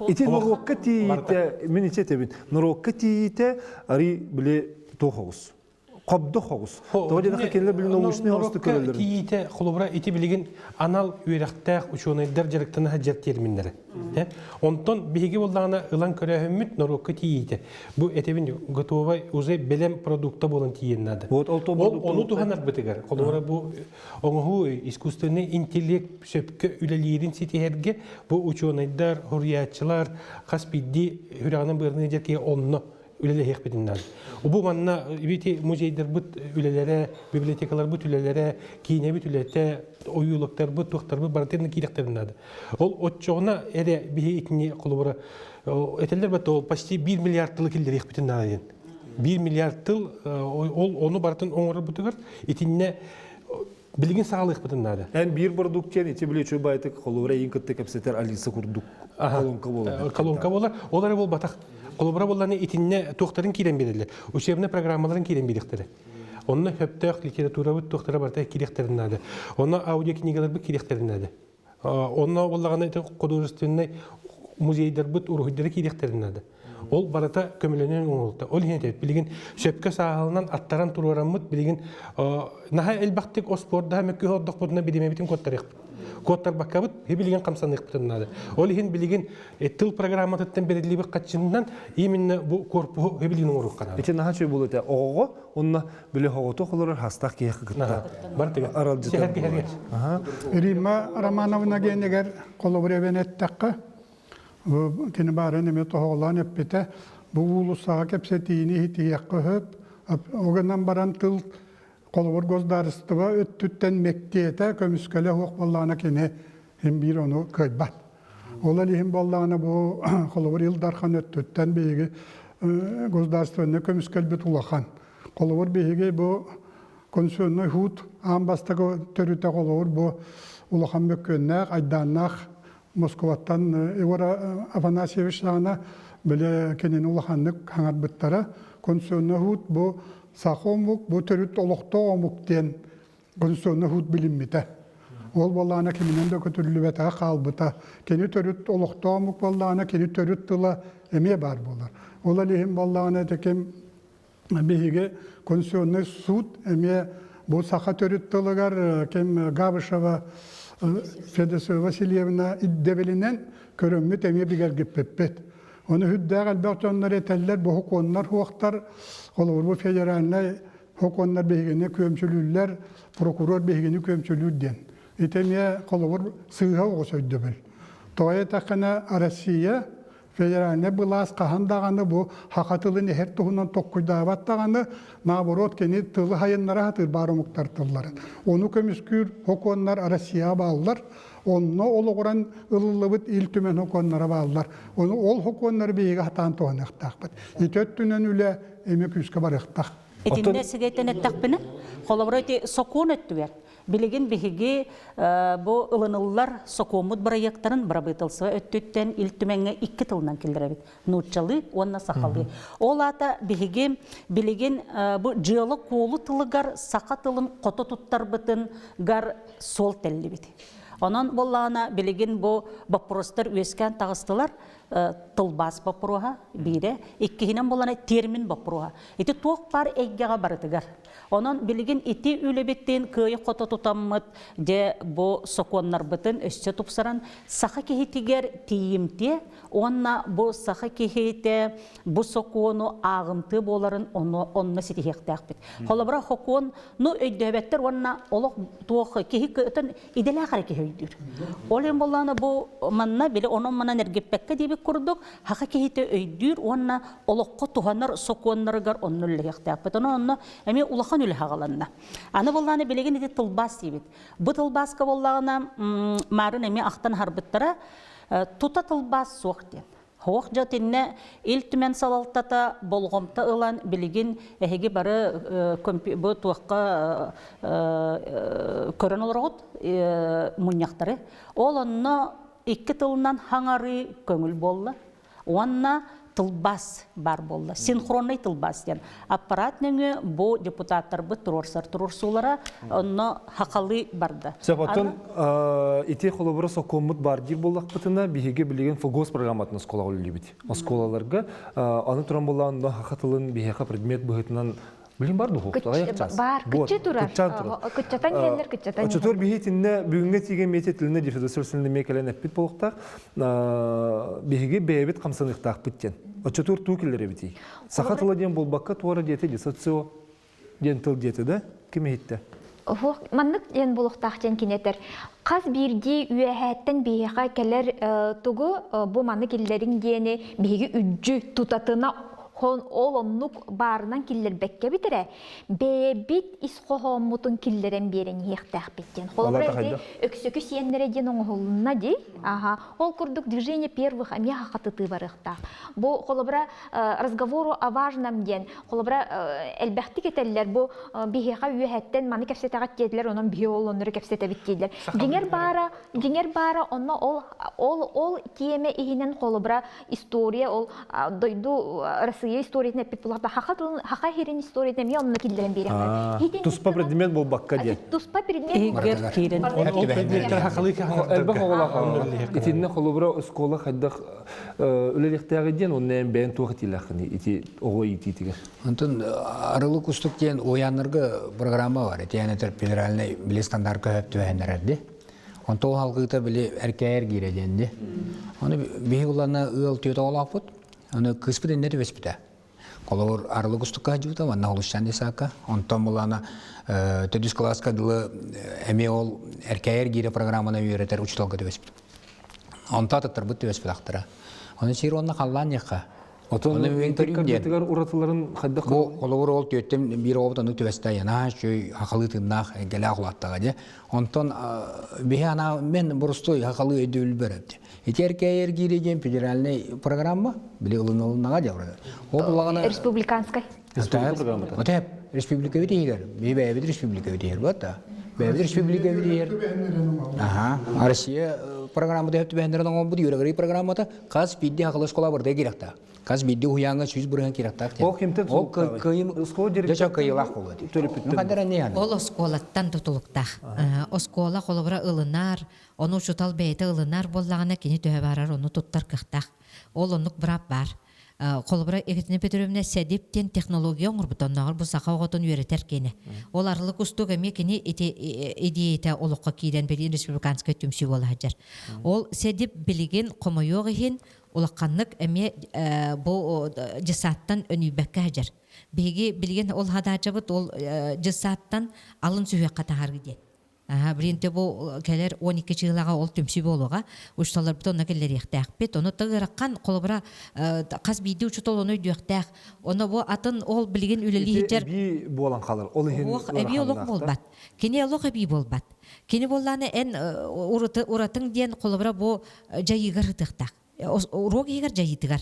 Ити норуокка тиийиитэ, мин ити этэбин, норуокка тиийиитэ арый били туох оҕус. Хобдох оҕус. Тоҕо диэтэххэ кинилэр били научный оҕусту көрөллөр. Тиийиитэ, холобура, ити билигин анал үөрэхтээх учуонайдар дьарыктана сылдьар терминнэрэ. Онтон биһиги буоллаҕына ылан көрөөһүммүт норуокка тиийиитэ. Бу этэбин готовай уже бэлэм продукта буолан тиийэн наада. Вот ол ону туһанарбытыгар, холобура бу Оҥоһуу искусственный интеллект сөпкө үлэлиирин ситиһэргэ бу учуонайдар, суруйааччылар хас биирдии сүрэҕинэн быарынан дьэр киһи онно. Үлэлэһиэхпитин наада. Бу манна ити музейдарбыт үлэлэрэ, библиотекаларбыт үлэлэрэ, киинэбит үлэтэ, ойуулуктарбыт, туохтарбыт барытын киириэхтэрин наада. Ол оччоҕуна эрэ биһи итини холобура этэллэр бат ол почти 1 миллиард тылы киллэриэхпитин наада диэн. 1 миллиард тыл ол ону барытын оҥорорбутугар итиннэ билигин саҕалыахпытын наада. Эн биир продукт диэн ити били үчүгэй байтык холобура эйин кытта кэпсэтэр Алиса курдук колонка буолар. Колонка буолар. Ол эрэ буолбатах. Холобура буолланы итиннэ туохтарын киирэн биэрэллэр. Учебнай программаларын киирэн биэриэхтэрэ. Онно сөптөөх литературабыт туохтара барыта киириэхтэрин наада. Онно аудиокнигаларбыт киириэхтэрин наада. Онно буоллаҕына ити художественнай музейдарбыт уруһуйдара киириэхтэрин наада. Ол барыта көмөлөнөн оҥоһулта. Ол иһин этэбит, билигин сөпкө сааһыланан аттаран туруораммыт, билигин наһаа элбэхтик оспуордаһа мөккүһэ ордохпутуна биримэбитин куоттарыахпыт. Куоттарбаккабыт, билигин хамсаныахпытын наада. Ол иһин билигин тыл программатыттан бэриллибит хаччынынан именно бу корпуһу билигин оҥоруохха наада. Ити наһаа үчүгэй буолуо этэ. Оҕоҕо уонна били оҕото олорор хастаах киһиэхэ кытта аралдьытар буолар. Римма Романовна генигэр холобур эбэн эттэххэ, кини баарын эмиэ тоһоҕолоон эппитэ, бу уулуссаҕа кэпсэтиини иһитиһиэххэ сөп, ол гынан баран тыл холобур государство өттүттэн мэктиэтэ көмүскэлэ суох буоллаҕына кини син биир ону кыайбат. Ол иһин буоллаҕына бу холобур Ил Дархан өттүттэн биһиги государственнай көмүскэлбит улахан. Холобур биһиги бу конституционнай суут аан бастакы төрүтэ холобур бу улахан мөккүөннээх, айдааннаах Москваттан Егор Афанасьевич саҕана били кинини улаханнык хаҥарбыттара. Конституционнай суут бу саха омук, бу төрүт олохтоох омук диэн конституционнай суут билиммитэ. Ол буоллаҕына киминэн да көтүрүллүбэтэҕэ хаалбыта. Кини төрүт олохтоох омук буоллаҕына, кини төрүт тыла эмиэ баар буолар. Ол иһин буоллаҕына ити ким биһиги конституционнай суут эмиэ бу саха төрүт тылыгар ким Габышева Федосея Васильевна ирдэбилинэн көрөммүт эмиэ бигэргиппиппит. Ону үрдээх элбэх дьоннор этэллэр, бу хокуоннар хуохтар, холобур бу федеральнай хокуоннар биһигини күөмчүлүүллэр, прокурор биһигини күөмчүлүүр диэн. Ити эмиэ холобур сыыһа оҕус өйдөбүл. Тоҕо этэххинэ Россия федеральнай былаас хаһан даҕаны бу саха тылын эһэр туһунан токкуйдаабат даҕаны, наоборот кини тылы хайыннара сатыыр баар омуктар тылларын. Ону көмүскүүр хокуоннар Россияҕа бааллар. Онно олоҕуран ылыллыбыт Ил Түмэн хокуоннара бааллар. Ону ол хокуоннары биһиги сатаан туһаныахтаахпыт. Ити өттүнэн үлэ эмиэ күүскэ барыахтаах. Итиннэ сигэтэн эттэхпинэ, холобура ити сокуон өттүгэр билигин биһиги бу ылыныллар сокуоммут бырайыактарын бырабыыталыстыба өттүттэн Ил Түмэҥҥэ икки тылынан киллэрэбит. Нууччалыы уонна сахалыы. Ол аата биһиги билигин бу дьыала-куолу тылыгар саха тылын хото туттарбытын гар суол тэллибит. Онон буоллаҕына билигин бу боппуруостар үөскээн таҕыстылар. Тылбаас боппуруоһа биирэ, иккиһинэн буоллаҕына термин боппуруоһа. Ити туох баар эйгэҕэ барытыгар. Онон билигин ити үлэбитин кыайа-хото тутаммыт, дьэ бу сокуоннарбытын өссө тупсаран саха киһитигэр тиийимтиэ уонна бу саха киһитэ бу сокуону ааҕымтыа буоларын онно, онно ситиһиэхтээхпит. Холобура, сокуон ну өйдөөбөттөр уонна олох туох киһи кытын идэлээх эрэ киһи өйдүүр. Ол иһин буоллаҕына бу манна били онон-манан эргиппэккэ диэбит курдук саха киһитэ өйдүүр уонна олоххо туһанар сокуоннарыгар онно үлэлэһиэхтээхпит. Онон онно эмиэ улахан үлэ хаҕаланна. Аны буоллаҕына билигин ити тылбаас диибит. Бу тылбааска буоллаҕына маарын эмиэ ахтан аһарбыттара тута тылбаас суох диэн. Суох дьэ итиннэ Ил Түмэн салалтата болҕомто ылан билигин эһиги бары бу туохха көрөн олороҕут мунньахтары. Ол онно икки тылынан хаҥарыы көҥүл буолла уонна тылбаас баар буолла. Синхроннай тылбаас диэн. Аппарат нөҥүө бу депутаттарбыт туруорсар туруорсуулара онно хахалыы барда. Сөп, оттон ити холобура сокуоммут бар диир буоллахпытына, биһиги билигин ФГОС программатын оскуолаҕа үлэлиибит. Оскуолаларга аны туран буоллаҕына онно саха тылын биһиэхэ предмет быһыытынан билин бар дуу? Бар, кыччы турар. Кыччатан иһэллэр, кыччатан Очотуор биһи итиннэ бүгүҥҥэ тиийген миэтэ тилинэ дефидосерсилинэ эмиэ кэлэн эппит буолуохтаах. Биһиги бэйэбит хамсаныахтаахпыт диэн. Очотуор туу киллэрэбитий? Саха тыла диэн буолбакка туора диэтэ ди социо диэн тыл диэтэ да ким иһиттэ? Оһох маннык диэн буолуохтаах диэн кини этэр. Хас биирдии үөһээттэн биһиэхэ кэлэр тугу бу маны киллэриҥ диэни биһиги үддьү тутатына. Хон ол оннук баарынан киллэрбэккэбит эрэ, бэйэбит ис хоһооммутун киллэрэн биэрэн иһиэхтээхпит диэн. Холобура ити өксөкү сиэннэрэ диэн оҥоһулунна дии. Аха. Ол курдук движение первых эмиэ хахатытыы барыахтаах. Бу холобура разговору о важном диэн холобура элбэхтик этэллэр бу биһиэхэ үөһэттэн маны кэпсэтэҕит диэтилэр онон биһи ол оннору кэпсэтэбит дииллэр. Дьиҥэр баара дьиҥэр баара онно ол ол ол тиэмэ иһинэн холобура история ол дойду Россия историятын эппит булахта хаха тылын хаха иһирин историятын эмиэ онно киллэрэн биэриэхтэр. Туспа предмет буолбакка диэн. Туспа предмет киирэн. Ол предметтер хахалыы Элбэх оҕолоох итиннэ холобура оскуола хайдах үлэлиэхтээҕи диэн онно эн бэйэн туох этиилээххиний ити оҕо иитиитигэр? Онтон арылы кустук диэн уйааннарга программа бар. Итиэн этэр федеральный били стандартка хөп түбэһэннэрэрди. Онто ол халгыыта били эркээйэр киирэ диэнди. Ону биһи улана ыал түөтэ олоохпут. Аны кыыспыт иннэ түбэспитэ. Холобур арылы кустукка сылдьыбыта, манна Холусчан десака. Онтон булана төрдүс кылааска дылы эмиэ ол эркээйэр киирэ программаны үөрэтэр учууталга түбэспит. Онто атыттарбыт түбэспит ахтара. Оны сир онно халлаан яхха. Отон кыргытыгар уратыларын хайдах Бу холобур ол түөттем биир оҕобут ону түбэстэ янаа чөй хахалыы тыннаах эгэлээх улааттаҕа дьэ. Онтон биһи анаа мен боростуой хахалыы өйдөбүл бөрөп. Ити эркээйэр киири диэн федеральный программа били ылынылыннаҕа дьэ. Ол булагана Республиканскай. Республика программата. Отеп республика битигер. Би бэйэбит республика битигер бата. Бэйэбит республика битигер. Аха. Россия программата хөп түбэһэннэрин оҥорбут үөрэгэрий программата Хас биирдии хахалы оскуола барыта киирэхтээх. Хас биирдии уһуйааҥҥа 100% киирэхтээх диэн. Ол кимтэн Ол кыайым дьэ кыайыылаах буолуо дии. Төрөппүттэн. Ол оскуолаттан тутулуктаах. Оскуола холобура ылынар, ону учуутал бэйэтэ ылынар буоллаҕына кини төһө барар ону туттар кыахтаах. Ол оннук быраап баар. Холобура Екатерина Петровна СЭДИП диэн технология оҥорбут оннооҕор бу саха оҕотун үөрэтэр киэнэ. Ол арылык устук эмиэ кини ити идеята олоххо киирэн билигин республиканскай түмсүү буола сылдьар. Ол СЭДИП билигин хомойуох иһин улаханнык эмиэ бу дьыссааттан өнүйбэккэ сылдьар. Биһиги билигин ол хадаачабыт ол дьыссааттан алын сүһүөххэ таһаарыы диэн. Билигин бу кэлэр 12 чыылаҕа ол түмсүү буолуоҕа. Учууталларбыт онно киллэриэхтээхпит. Ону ыараххан холобура хас биирдии учуутал ону өйдүөхтээх. Ону бу атын ол билигин үлэлии сылдьар эбии буолан хаалар. Ол иһин эбии олох буолбат. Кини олох эбии буолбат. Кини буоллаана эн уратыҥ диэн холобура бу дьайыыгар ытыахтаах. Уруок иһигэр дьайыытыгар.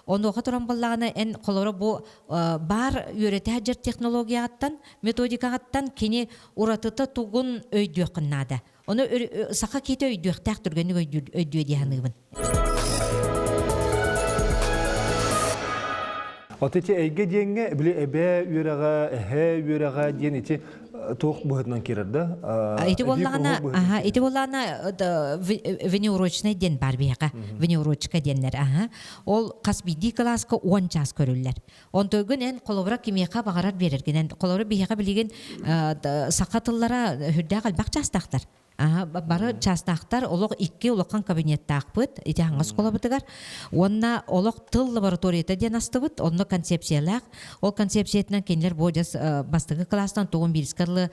Онуоха туран буоллаҕына эн холобура бу баар үөрэтэ сылдьар технологияҕыттан, методикаҕыттан кини уратыта тугун өйдүөххүн наада. Ону саха киһитэ өйдүөхтээх түргэнник өйдүө дии саныыбын. От ити эйгэ диэҥҥэ били эбээ үөрэҕэ, эһээ үөрэҕэ диэн ити туох быһыытынан киирэр да? Ити буоллаҕына, аха, ити буоллаҕына внеурочный диэн бар биһиэхэ, внеурочка диэннэр, аха. Ол хас биирдии кылааска 10 чаас көрүллэр. Онтойгун эн холобура кимиэхэ баҕарар биэрэргинэн, холобура биһиэхэ билигин саха тыллара үрдээх элбэх чаастаахтар. Бары чаастаахтар олох икки улахан кабинеттаахпыт ити аҥас оскуолабытыгар уонна олох тыл лабораторията диэн астыбыт онно концепциялаах ол концепциятынан кинилэр бу дьас бастакы кылаастан тугун биирискэ дылы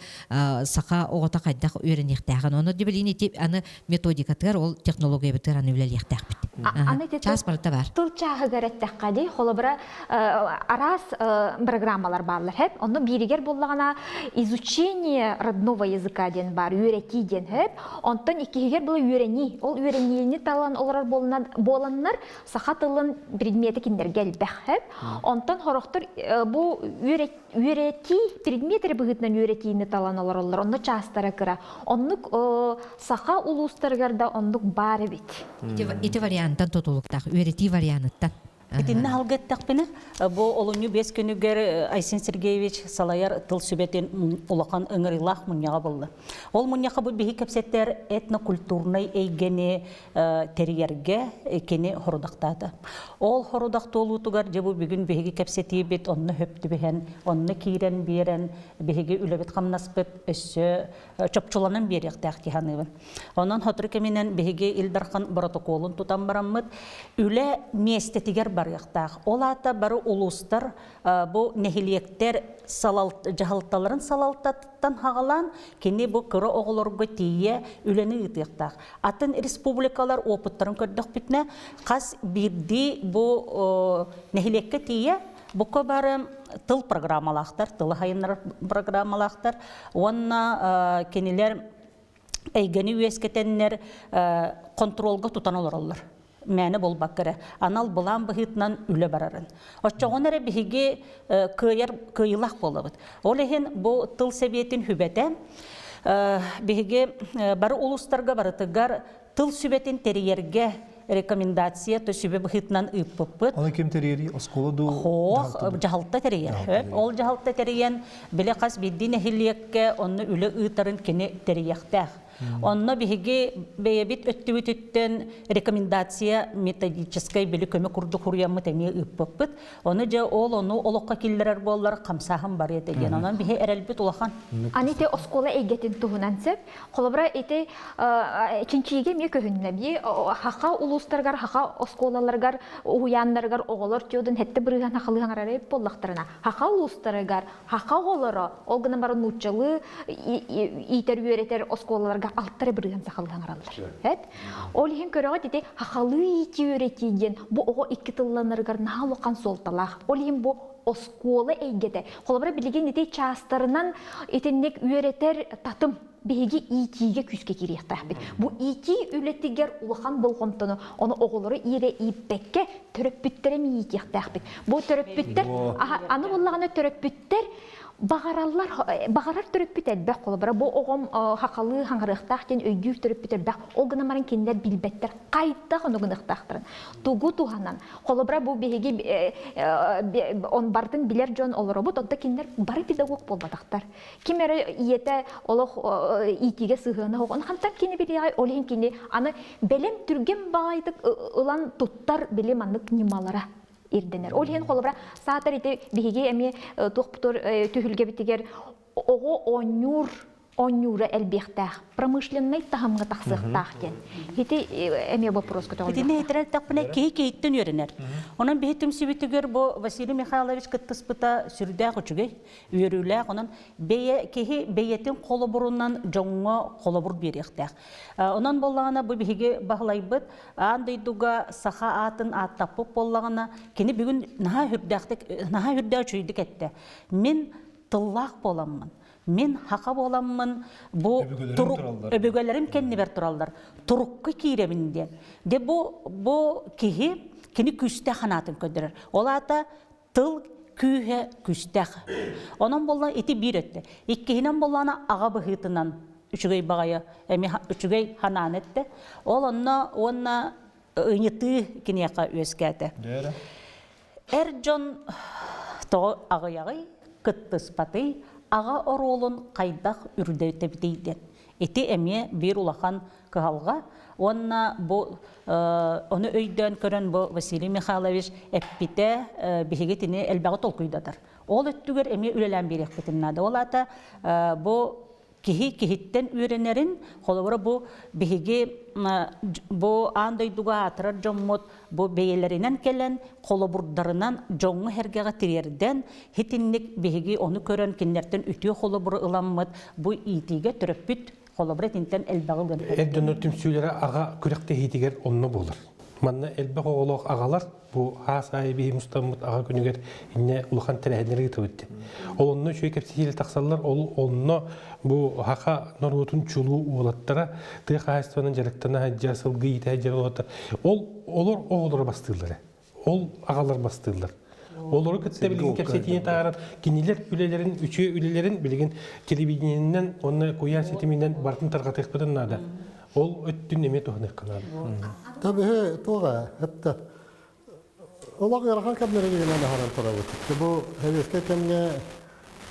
саха оҕото хайдах үөрэниэхтээҕин ону билигин ити аны методикатыгар ол технологиябытыгар аны үлэлиэхтээхпит аны ити чаас барыта бар тыл чааһыгар эттэххэ дии холобура араас программалар бааллар хэп онно бииригэр буоллаҕына изучение родного языка диэн баар үөрэтии диэн хэп онтон иккиһигэр была үөрэнии ол үөрэниини талан олорор буоланнар саха тылын предмети кинилэргэ элбэх хэп онтон хорохтор бу үөрэтии предмет эрэ быһыытынан үөрэтиини талан олороллор онно чаастара кыра оннук саха улуустарыгар да оннук баар эбит ити варианттан тутулуктаах үөрэтии варианыттан Итиннэ халга эттэхпинэ, бу олунньу бэс күнүгэр Айсен Сергеевич салайар тыл сүбэтин улахан ыҥырыылаах мунньаҕа буолла. Ол мунньахха бу биһи кэпсэтэр этнокультурнай эйгэни тэрийэргэ кини хорудахтаата. Ол хорудах туолуутугар дьэ бу бүгүн биһиги кэпсэтиибит онно хөп түбэһэн, онно киирэн биэрэн биһиги үлэбит-хамнаспыт өссө чопчуланан биэриэхтээх дии саныыбын. Онон сотору кэминэн биһиги Ил Дархан боротокуолун тутан бараммыт, үлэ миэстэтигэр барыахтаах. Ол аата бары улуустар бу нэһилиэктэр дьаһалталарын салалтатыттан хаҕалаан кини бу кыра оҕолорго тиийэ үлэни ыытыахтаах. Атын республикалар опыттарын көрдөхпүтүнэ, хас биирдии бу нэһилиэккэ тиийэ Букка бары тыл программалаахтар, тылы хайыннарар программалаахтар уонна кинилэр эйгэни үөскэтэннэр контролга тутан олороллор. Мээнэ буолбакка эрэ анал былаан быһыытынан үлэ барарын. Оччоҕуна эрэ биһиги кыайар кыайыылаах буолабыт. Ол иһин бу тыл сэбиэтин сүбэтэ биһиги бары улуустарга барытыгар тыл сүбэтин тэрийэргэ рекомендация то сүбэ быһыытынан ыыппыппыт. Оны ким тэрийэрий? Оскуола дуу? Хоох, дьаһалта тэрийэр. Ол дьаһалта тэрийэн, били хас биирдии нэһилиэккэ онно үлэ ыытарын кини тэрийиэхтээх. Онно биһиги бэйэбит өттүбүтүттэн рекомендация методическай били көмө курдук хуруйаммыт эмиэ ыыппыппыт. Ону дьэ ол ону олоххо киллэрэр буоллар хамсааһын барыа этэ диэн. Онон биһи эрэлбит улахан. Аны ити оскуола эйгэтин туһунан сөп. Холобура ити чинчийигэ эмиэ көһүннэ. Бии хаха улуустарыгар, хаха оскуолаларыгар, уһуйааннарыгар оҕолор тиодун хэтте бырыһан хахалыһан арарай буоллахтарына, хаха улуустарыгар хаха оҕолоро ол гынан баран нууччалыы иитэр үөрэтэр оскуолаларга алтара бырыһан сахалыһан араллар. Эт. Ол иһин көрөҕүт ити хахалыы иитии үөрэтии диэн бу оҕо икки тылланарыгар наһаа улахан суолталаах. Ол иһин бу оскуола эйгэтэ. Холобура билигин ити чаастарынан итинник үөрэтэр татым биһиги иитиигэ күүскэ киириэхтээхпит. Бу иитии үлэтигэр улахан болҕомтону ону оҕолору иирэ ииппэккэ төрөппүттэрэ иитиэхтээхпит. Бу төрөппүттэр аны буллаҕына төрөппүттэр баҕараллар баҕарар төрөппүт элбэх холобура бу оҕом хахалыы хаҥарыахтаах диэн өйдүүр төрөппүт элбэх ол гынан баран кинилэр билбэттэр хайдах ону гыныахтаахтарын тугу туһанан холобура бу биһиги он бартын билэр дьон олоробут онто кинилэр бары педагог буолбатахтар ким эрэ ийэтэ олох иитиигэ сыһыана оҕон хантан кини билиэҕэй ол иһин кини аны бэлэм түргэн баҕайытык ылан туттар били маннык ньымалара ирдэнэр. Ол иһин холобура саатар ити биһиги эмиэ туохпутур түһүлгэбитигэр оҕо оонньуур оонньуура элбиэхтээх, промышленнай таһымҥа тахсыахтаах диэн. Ити эмиэ вопрос көтөҕүллүөхтээх. Итини этэрэр тэхпинэ киһи киһиттэн үөрэнэр. Онон биһи түмсүбүтүгэр бу Василий Михайлович кыттыспыта сүрдээх үчүгэй. Үөрүүлээх, онон бэйэ киһи бэйэтин холобурунан дьоҥҥо холобур биэриэхтээх. Онон буоллаҕына бу биһиги баһылайбыт аан дойдуга саха аатын ааттаппыт буоллаҕына, кини бүгүн наһаа үрдээхтик наһаа үрдээх үчүгэйдик эттэ. Мин тыллаах буоламмын, мин хака буоламмын бу турук өбүгэлэрим кэннибэр тураллар, турукка киирэбин диэн. Де бу бу киһи кини күүстээх санаатын көрдөрөр. Ол аата тыл күүһэ күүстээх. Онон буолла ити биир өттө. Иккиһинэн буоллаана аҕа быһыытынан үчүгэй баҕайы эмиэ үчүгэй ханаан эттэ. Ол онно уонна ыйытыы киниэхэ үөскээтэ. Эр дьон тоҕо аҕыйаҕый, кыттыспатый, аҕа оруолун хайдах үрдэтэбитий диэн. Ити эмиэ биир улахан кыһалҕа уонна бу ону өйдөөн көрөн бу Василий Михайлович эппитэ биһиги итини элбэҕи толкуйдатар. Ол өттүгэр эмиэ үлэлээн биэриэхпитин наада. Ол аата бу киһи киһиттэн үөрэнэрин, холобура бу биһиги бу аан дойдуга аатырар дьоммут бу бэйэлэринэн кэлэн холобурдарынан дьоҥҥо сэргэҕэ тириэрдэн итинник биһиги ону көрөн кинилэртэн үтүө холобуру ыламмыт бу иитиигэ төрөппүт холобура итинтэн элбэҕи ылыан Эр дьоннор түмсүүлэрэ аҕа күрэхтэһиитигэр онно буолар. Манна элбэх оҕолоох аҕалар бу аас аайы биһи мустаммыт аҕа күнүгэр иннэ улахан тэрээһиннэри ыытабыт диэн. Ол онно үчүгэй кэпсэтиилэр тахсаллар, ол онно бу хаха норуотун чулуу уолаттара тыа хаһаайыстыбанан дьарыктана сылдьар, сылгы иитэ сылдьар уолаттар ол олор оҕолоро бастыыллар. Ол аҕалар бастыыллар. Олору кытта билигин кэпсэтиини таһааран кинилэр үлэлэрин, үчүгэй үлэлэрин билигин телевидениенэн уонна куйаар ситиминэн барытын тарҕатыахпытын наада. Ол өттүн эмиэ туһаныахха наада. Табыһы туоға, хатта олох ыарахан кэмнэрин аһаран турабыт. Бу сэбиэскэй кэмҥэ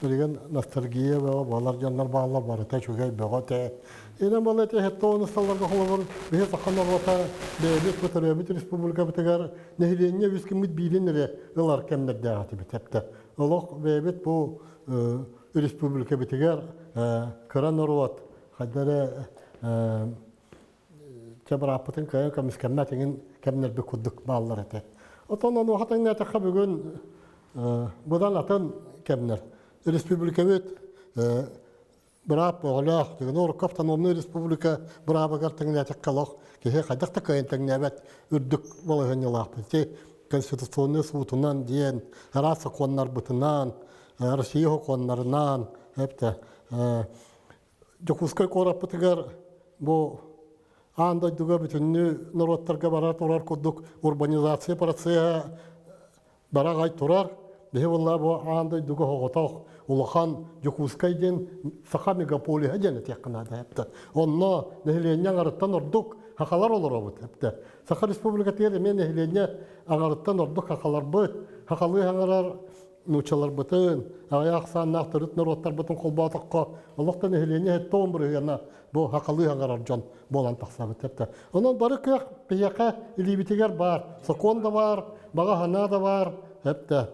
билигин ностальгия бөҕө буолар дьоннор бааллар барыта үчүгэй бөҕө этэ. Инэн буолла ити хетто сталларга холобур биһи саха норуота бэйэбит бу төрөөбүт республикабытыгар нэһилиэнньэ үс киммит биирин эрэ ылар кэмнэрдээх этибит эптэ. Олох бэйэбит бу республикабытыгар кыра норуот хайда эрэ чэ бырааппытын кыайан көмүскэммэт иҥин кэмнэрбит курдук бааллар этэ. Отон онуоха тэҥнээтэххэ бүгүн быдан атын кэмнэр. Республикабыт быраап оҕолоох, урукку автономнай республика быраабыгар тэҥнээтэххэ олох киһи хайдах да кыайан тэҥнээбэт үрдүк балаһыанньалаахпыт. Конституционный суутунан диэн араас сокуоннарбытынан, Россия сокуоннарынан, эптэ Дьокуускай куораппытыгар бу аан дойдуга бүтүннүү норуоттарга бара турар курдук урбанизация процеһа бараҕай турар. Биһи буолла бу аан дойдуга соҕотох улахан Дьокуускай диэн саха мегаполиһа диэн этиэххэ наада эптэ. Онно нэһилиэнньэ аҥарыттан ордук хахалар олоробут эптэ. Саха Республикатыгар эмиэ нэһилиэнньэ аҥарыттан ордук хахаларбыт, хахалыы хаҥарар нууччаларбытын, аҕыйах ахсааннаах төрүт норуоттарбытын холбоотоххо, олох да нэһилиэнньэ 70 бырыһыана бу хахалыы хаҥарар дьон буолан тахсабыт эптэ. Онон бары кыах биһиэхэ илиибитигэр баар, сокуон да баар, баҕа санаа да баар, эптэ.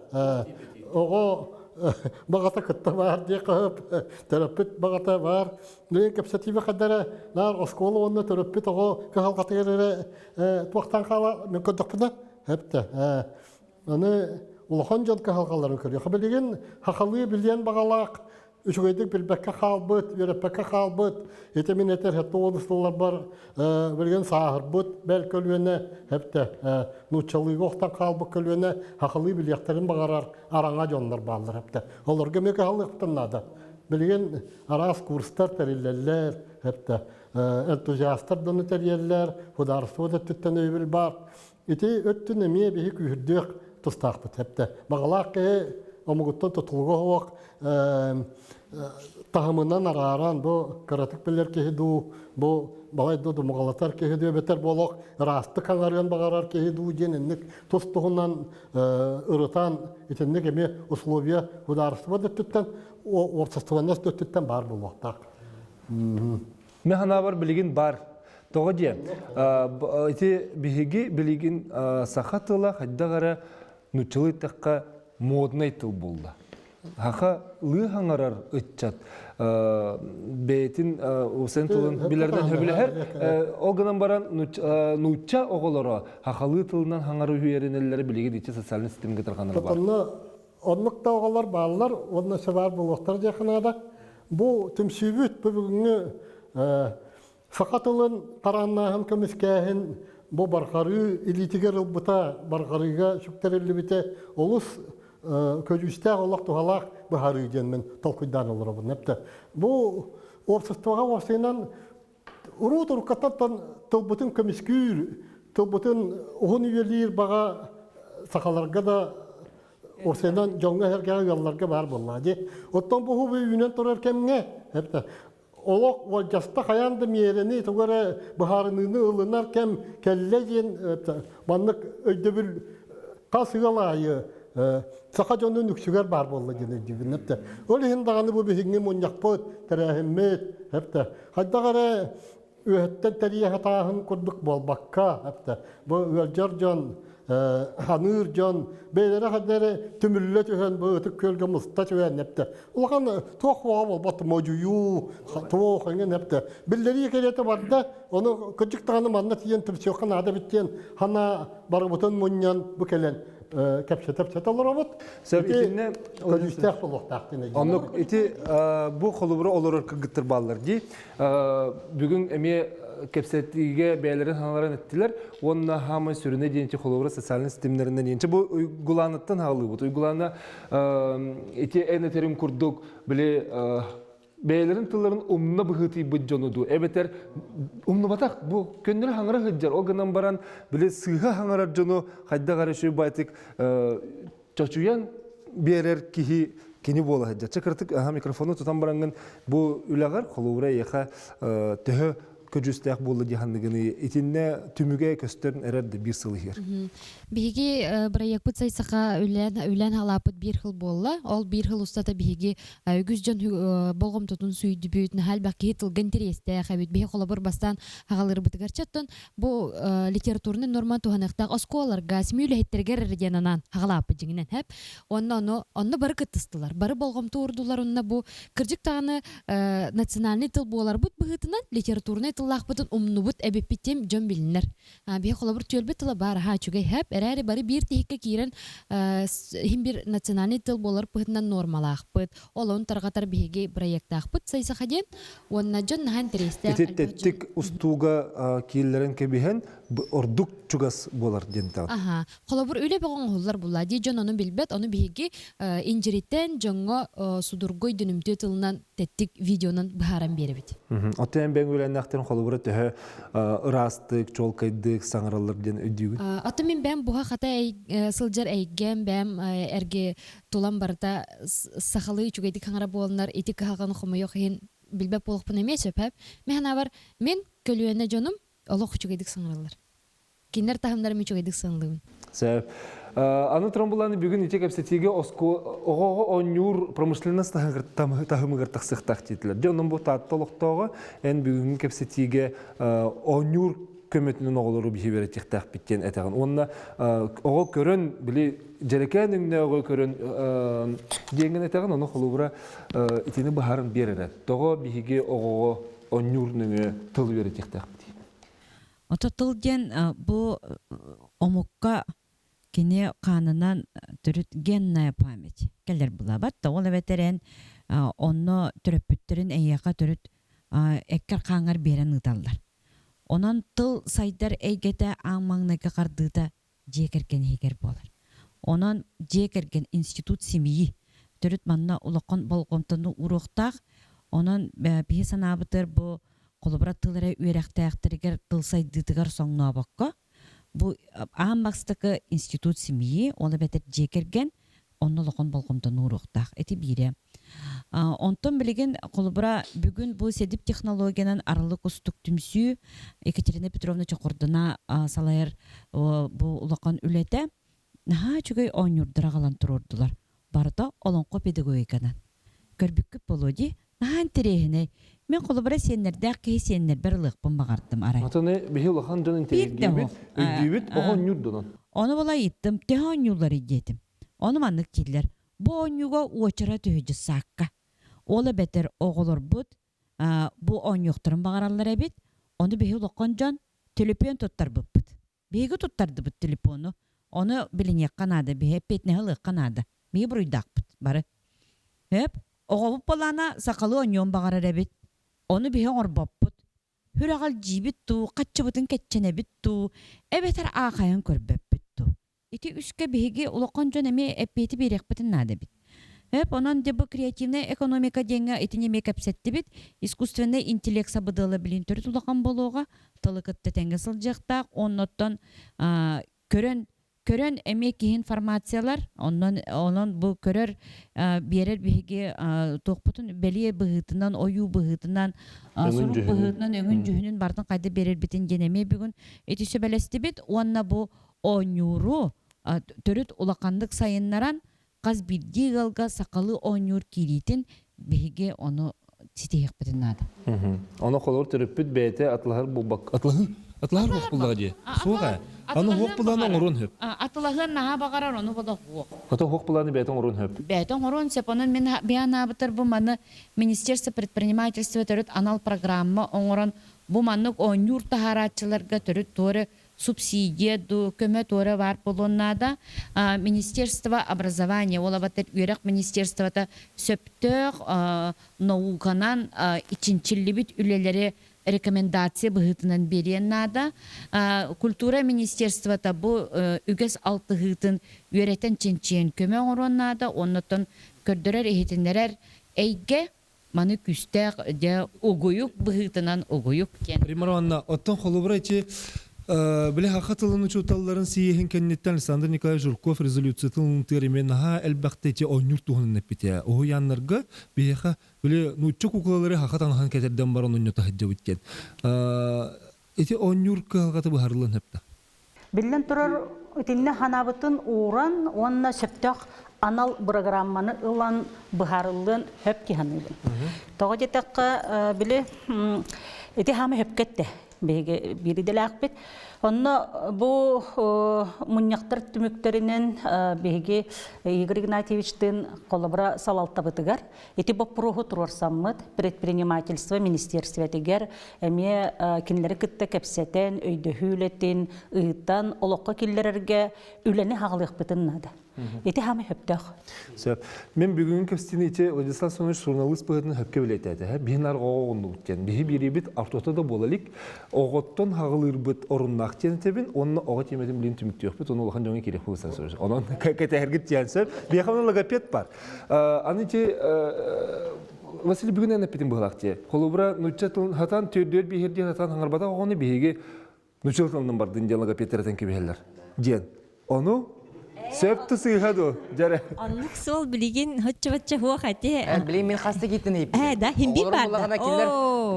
Оҕо баҕата кытта баар диэххэ сөп, төрөппүт баҕата баар. Билигин кэпсэтиибэ хадара наар оскуола уонна төрөппүт оҕо кыһалҕатыгар эрэ туохтан хаала мен көрдөхпүнэ эптэ. Аны улахан дьон кыһалҕаларын көрүөххэ. Билигин хахалыы билиэн баҕалаах үчүгэйдик билбэккэ хаалбыт, үөрэппэккэ хаалбыт, ити мин этэр 70 сылларбар билигин сааһырбыт бэл көлүөнэ эптэ нууччалыыга охтон хаалбыт көлүөнэ хахалыы билиэхтэрин баҕарар араҥа дьоннор бааллар эптэ. Олорго эмиэ кыһаллыахтан наада. Билигин араас курстар тэриллэллэр, эптэ энтузиастар дьону тэрийэллэр, судаарыстыба өттүттэн өйөбүл баар. Ити өттүн эмиэ биһи күүһүрдүөх тустаахпыт эптэ. Баҕалаах киһи омугуттан тутулуга суох таһымынан арааран бу кыратык билэр киһи дуу, бу балай да думаҕалатар киһи дуу эбэтэр буолуох ыраастык аҥарыан баҕарар киһи дуу диэн инник тус-туһунан ырытан итинник эмиэ условия судаарыстыба да өттүттэн уопсастыбаннас да өттүттэн баар буолуохтаах. Мен санаабар билигин бар. Тоҕо диэн, ити биһиги билигин саха тыла хайдах эрэ нууччалыы эттэххэ моднай тыл буолла. Саха лыы хаҥарар ыччат бэйэтин усын тылын билэринэн сөбүлэһэр. Ол гынан баран нуучча оҕолоро сахалыы тылынан хаҥары үөрэнэллэрэ билигин ити социальный ситимгэ тарҕанар бар. Оннук да оҕолор бааллар уонна өссө баар буолуохтара диэххэ наада. Бу түмсүүбүт бу бүгүҥҥү саха тылын тарааннааһын көмүскээһин бу барҕарыы илиитигэр ылбыта, барҕарыыга сүктэриллибитэ олус көдьүүстээх олох туһалаах быһаарыы диэн мин толкуйдаан олоробун. Эптэ бу уопсастыбаҕа уопсайынан уруут уруккаттан тылбытын көмүскүүр, тылбытын уһун үйэлиир баҕа сахаларга да Урсенан дьоҥҥо-сэргэҕэ ыалларга баар буоллаҕа дии. Оттон бу уһу үүнэн турар кэмҥэ эптэ олох уолдьаста хайаан да миэрэни тугу эрэ быһаарыныыны ылынар кэм кэллэ диэн маннык өйдөбүл хас ыал аайы саха дьонун үксүгэр баар буолла диэн өйдүүбүн эптэ. Ол иһин даҕаны бу биһиги мунньахпыт, тэрээһиммит эптэ хайдах эрэ үөһэттэн тэрийэ сатааһын курдук буолбакка, эптэ бу ыалдьар дьон, ханыыр дьон бэйэлэрэ хадары түмүллэ түһэн бу ытык күөлгэ муста түһэн эптэ улахан туох уоҕа буолбат модьуйуу туох эҥин эптэ биллэрии кэриэтэ барда ону кырдьык даҕаны манна тиийэн түмсүөххэ наада эбит диэн хана барыбытын мунньан бу кэлэн кэпсэтэ олоробут. Сөп итиннэ көдьүүстээх буолуохтаах диэн Оннук ити бу холобура олорор кыргыттар бааллар дии. Бүгүн эмиэ кэпсэтиигэ бэйэлэрин санааларын эттилэр уонна хаамай сүрүнэ диэн холобура социальный ситимнэринэн диэн бу уйгулааныттан хаалыыбыт. Уйгулаана ити эн этерин курдук били бэйэлэрин тылларын умна быһыытыйбыт дьону дуу эбэтэр умнубатах бу көннөрү хаҥара сылдьар ол гынан баран били сыыһа хаҥарар дьону хайдах эрэ үчүгэй чочуйан биэрэр киһи кини буола сылдьар. Чэ кыратык микрофону тутан бараҥҥын бу үлэҕэр холобура эйиэхэ төһө көдьүүстээх буолла дии санныгыный итиннэ түмүгэ көстөн эрэр да биир сыл иһигэр. Биһиги бырайыакпыт сайсаха үлээн үлээн халааппыт биир хыл буолла. Ол биир хыл устата биһиги үгүс дьон болҕомтотун сүүйдүбүт, наһаа элбэх киһи тылга интэриэстээх эбит. Биһи холобур бастаан хаҕалыырбытыгар чоттон бу литературный норма туһаныахтаах оскуолаларга, СМИ үлэһиттэригэр эрэ диэн анаан хаҕалааппыт дьиҥинэн хэп. Онно ону онно бары кыттыстылар. Бары болҕомто уурдулар онно бу кырдьык даҕаны национальный тыл буоларбыт быһыытынан литературный тыллаахпытын умнубут эбиппит диэн дьон билинэр. Биһи холобур түөлбэ тыла баар аһаа үчүгэй хэп, эрээри бары биир тиһиккэ киирэн иһин бир национальный тыл буолар быһыытынан нуормалаахпыт. Ол ону тарҕатар биһиги проектаахпыт Сайсаха диэн. Уонна дьон наһаа интэриэстээх. Ити тэттик устууга кииллэрин кэбиһэн ордук чугас буолар диэн таҕын. Аха. Холобур, үлэ бөҕө оҥоһуллар булла дии дьон ону билбэт, ону биһиги индьириттэн дьоҥҥо судургу өйдөнүмтүө тылынан тэттик видеонан быһааран биэрэбит. Оттон эн бэйэҥ үөлээннээхтэрин холобура төһө ыраастык, чуолкайдык саҥараллар диэн өйдүүгүн? Оттон мин бэйэм буһа-хата сылдьар эйгэм, бэйэм эрги тулам барыта сахалыы үчүгэйдик хаҥара буоланнар ити кыһалҕаны хомойуох иһин билбэт буолуохпун эмиэ сөп. Мин санаабар, мин көлүөнэ дьонум олох үчүгэйдик саҥараллар. Кинилэр таһымнарым үчүгэйдик сыаналыыбын. Сөп. Аны туран бүгүн ити кэпсэтиигэ оҕоҕо оонньуур промышленность таһымыгар тахсыахтаах диэтилэр. Дьэ, онон бу Таатта олохтооҕо эн бүгүҥҥү кэпсэтиигэ оонньуур көмөтүнэн оҕолору биһи үөрэтиэхтээхпит диэн этэҕин. Уонна оҕо көрөн, били дьэрэкээн өҥнөөҕү көрөн диэҥҥин этэҕин, ону холобура итини быһааран биэр эрэ. Тоҕо биһиги оҕоҕо оонньуур нөҥүө тыл үөрэтиэхтээхпитий? Ото тыл диэн бу омукка кини хаанынан төрүт генная память кэлэр булабат да ол эбэтэр эн онно төрөппүттэрин эйиэхэ төрүт эккэр-хааҥҥар биэрэн ыыталлар. Онон тыл сайдар эйгэтэ аан маҥнайгы хардыыта дьиэ кэргэн иһигэр буолар. Онон дьиэ кэргэн институт семьи төрүт манна улахан болҕомтону ууруохтаах. Онон биһи санаабытыгар бу холобура тыл эрэ үөрэхтээхтэригэр тыл сайдыытыгар соҥнообокко бу аан бастакы институт семьи, ол эбэтэр дьиэ кэргэн онно улахан болҕомтону ууруохтаах. Ити биирэ. Онтон билигин холобура бүгүн бу СЭДИП технологиянан арылык устук түмсүү Екатерина Петровна Чокурдуна салайар бу улахан үлэтэ наһаа үчүгэй оонньуурдары аҕалан туруордулар. Барыта олоҥхо педагогиканан. Көрбүккүт буолуо дии. Наһаа интэриэһинэй. Мин холобура сиэннэрдээх киһи сиэннэрбэр ылыахпын баҕардым арай. Отону биһи улахан дьон интэриэһиргиибит, өйдүүбүт, оҕо оонньуур донон. Ону була ыйыттым, төһө оонньуулларый диэтим. Ону маннык дииллэр. Бу оонньууга уочара түһү дьыссаакка. Ол эбэтэр оҕолорбут бу оонньуохтарын баҕараллар эбит. Ону биһи улахан дьон төлөпүөн туттарбыппыт. Биһиги туттардыбыт телефону. Ону билиниэххэ наада, биһи эппиэтинэһи ылыахха наада. Биһи буруйдаахпыт бары. Өп, оҕобут балаана сахалыы оонньуон баҕарар эбит. Ону биһи оҥорбоппут. Сүрэҕэлдьиибит дуу, хаччыбытын кэччэнэбит дуу, эбэтэр аахайан көрбөппүт дуу. Ити үскэ биһиги улахан дьон эмиэ эппиэти биэриэхпитин наада эбит. Эп, онон дьэ бу креативная экономика диэҥҥэ итини эмиэ кэпсэттибит. Искусственнай интеллект сабыдыала билин төрүт улахан буолуоҕа, тылы кытта тэҥҥэ сылдьыахтаах. Оннуттан көрөн көрөн эмиэ киһи информациялар, онон онон бу көрөр биэрэр биһиги туохпутун бэлиэ быһыытынан, ойуу быһыытынан, сурук быһыытынан өҥүн-дьүһүнүн барытын хайда биэрэрбитин диэн эмиэ бүгүн ити сүбэлэстибит уонна бу оонньууру төрүт улаханнык сайыннаран хас биирдии ыалга сахалыы оонньуур киириитин биһиги ону ситиһиэхпитин наада. Ону холобур төрөппүт бэйэтэ атылаһар буолбак атылаһыы атылаһар хуох буллаҕа дии. Суох ээ. Аны хуох былааны оҥоруон сөп. Атылаһыан наһаа баҕарар, ону бола хуох. Ото хуох былааны бэйэтэ оҥоруон сөп. Бэйэтэ оҥоруон сөп. Онон мин бианаабытар бу маны Министерство предпринимательства төрүт анал программа оҥорон бу маннык оонньуур таһаарааччыларга төрүт туора субсидия дуу, көмө туора баар буолуон наада. Министерство образования, ол эбэтэр үөрэх министерствота сөптөөх науканан чинчиллибит үлэлэри рекомендация быһыытынан биэриэн наада. Культура министерствота бу үгэс алтыһыытын үөрэтэн чинчийэн көмө оҥоруон наада. Оннуттан көрдөрөр-иһитиннэрэр эйгэ маны күүстээх дьэ угуйук быһыытынан угуйук диэн. Римаровна, оттон холобура ити били саха тылын учууталларын сийиһин кэнниттэн Александр Николаевич Жирков резолюциятын ылынтыгар эмиэ наһаа элбэхтэ ити оонньуур туһунан эппитэ. Уһуйааннарга биһиэхэ били нуучча куукулалары саха таҥаһын кэтэрдэн баран онньото сылдьабыт диэн. Ити оонньуур кыһалҕата быһарыллан сөптө. Биллэн турар, итиннэ ханаабытын ууран уонна сөптөөх анал бырагыраамманы ылан быһаарыллыан сөп дии саныыбын. Тоҕо диэтэххэ, били ити хаама сөпкө эттэ. Биһиги биир идэлээхпит. Онно бу мунньахтар түмүктэринэн биһиги Игорь Игнатьевичтыын холобура салалтабытыгар ити боппуруоһу туруорсаммыт предпринимательство министерствотигэр эмиэ кинилэри кытта кэпсэтэн, өйдөһүү үлэтин ыытан олоххо киллэрэргэ үлэни хаҕалыахпытын наада. Ити хаамай хөптөөх. Сөп. Мен бүгүн кэпсэтиини ити Владислав Семенович суруналыыс быһыытынан хөпкө билэтээтэ. Биһи нар оҕо диэн. Биһи биэрибит ортото да буола илик. Оҕоттон хаҕылыырбыт оруннаах диэн этэбин. Онно оҕо тиэмэтин билин түмүктүөхпүт. Оны улахан дьоҥҥо киириэх буолсан сөп. Онон кэтэһэргит диэн сөп. Биһиэхэ логопед бар. Аны ити Василий бүгүн эн эппитин быһалаах дии. Холобура, нуучча тылын хатан төрдүөр биһирдиэн хатан хаҥарбатах оҕону биһиги нучча тылынан бардын диэн логопедтэр этэн кэбиһэллэр диэн. Ону сөп сыыһа дуо дьэрэ. Оннук суол билигин хоччо-бачча хуох эти. Билигин мин хаста киттин иһиппитим. Э, да, хим бир бар да. Кинилэр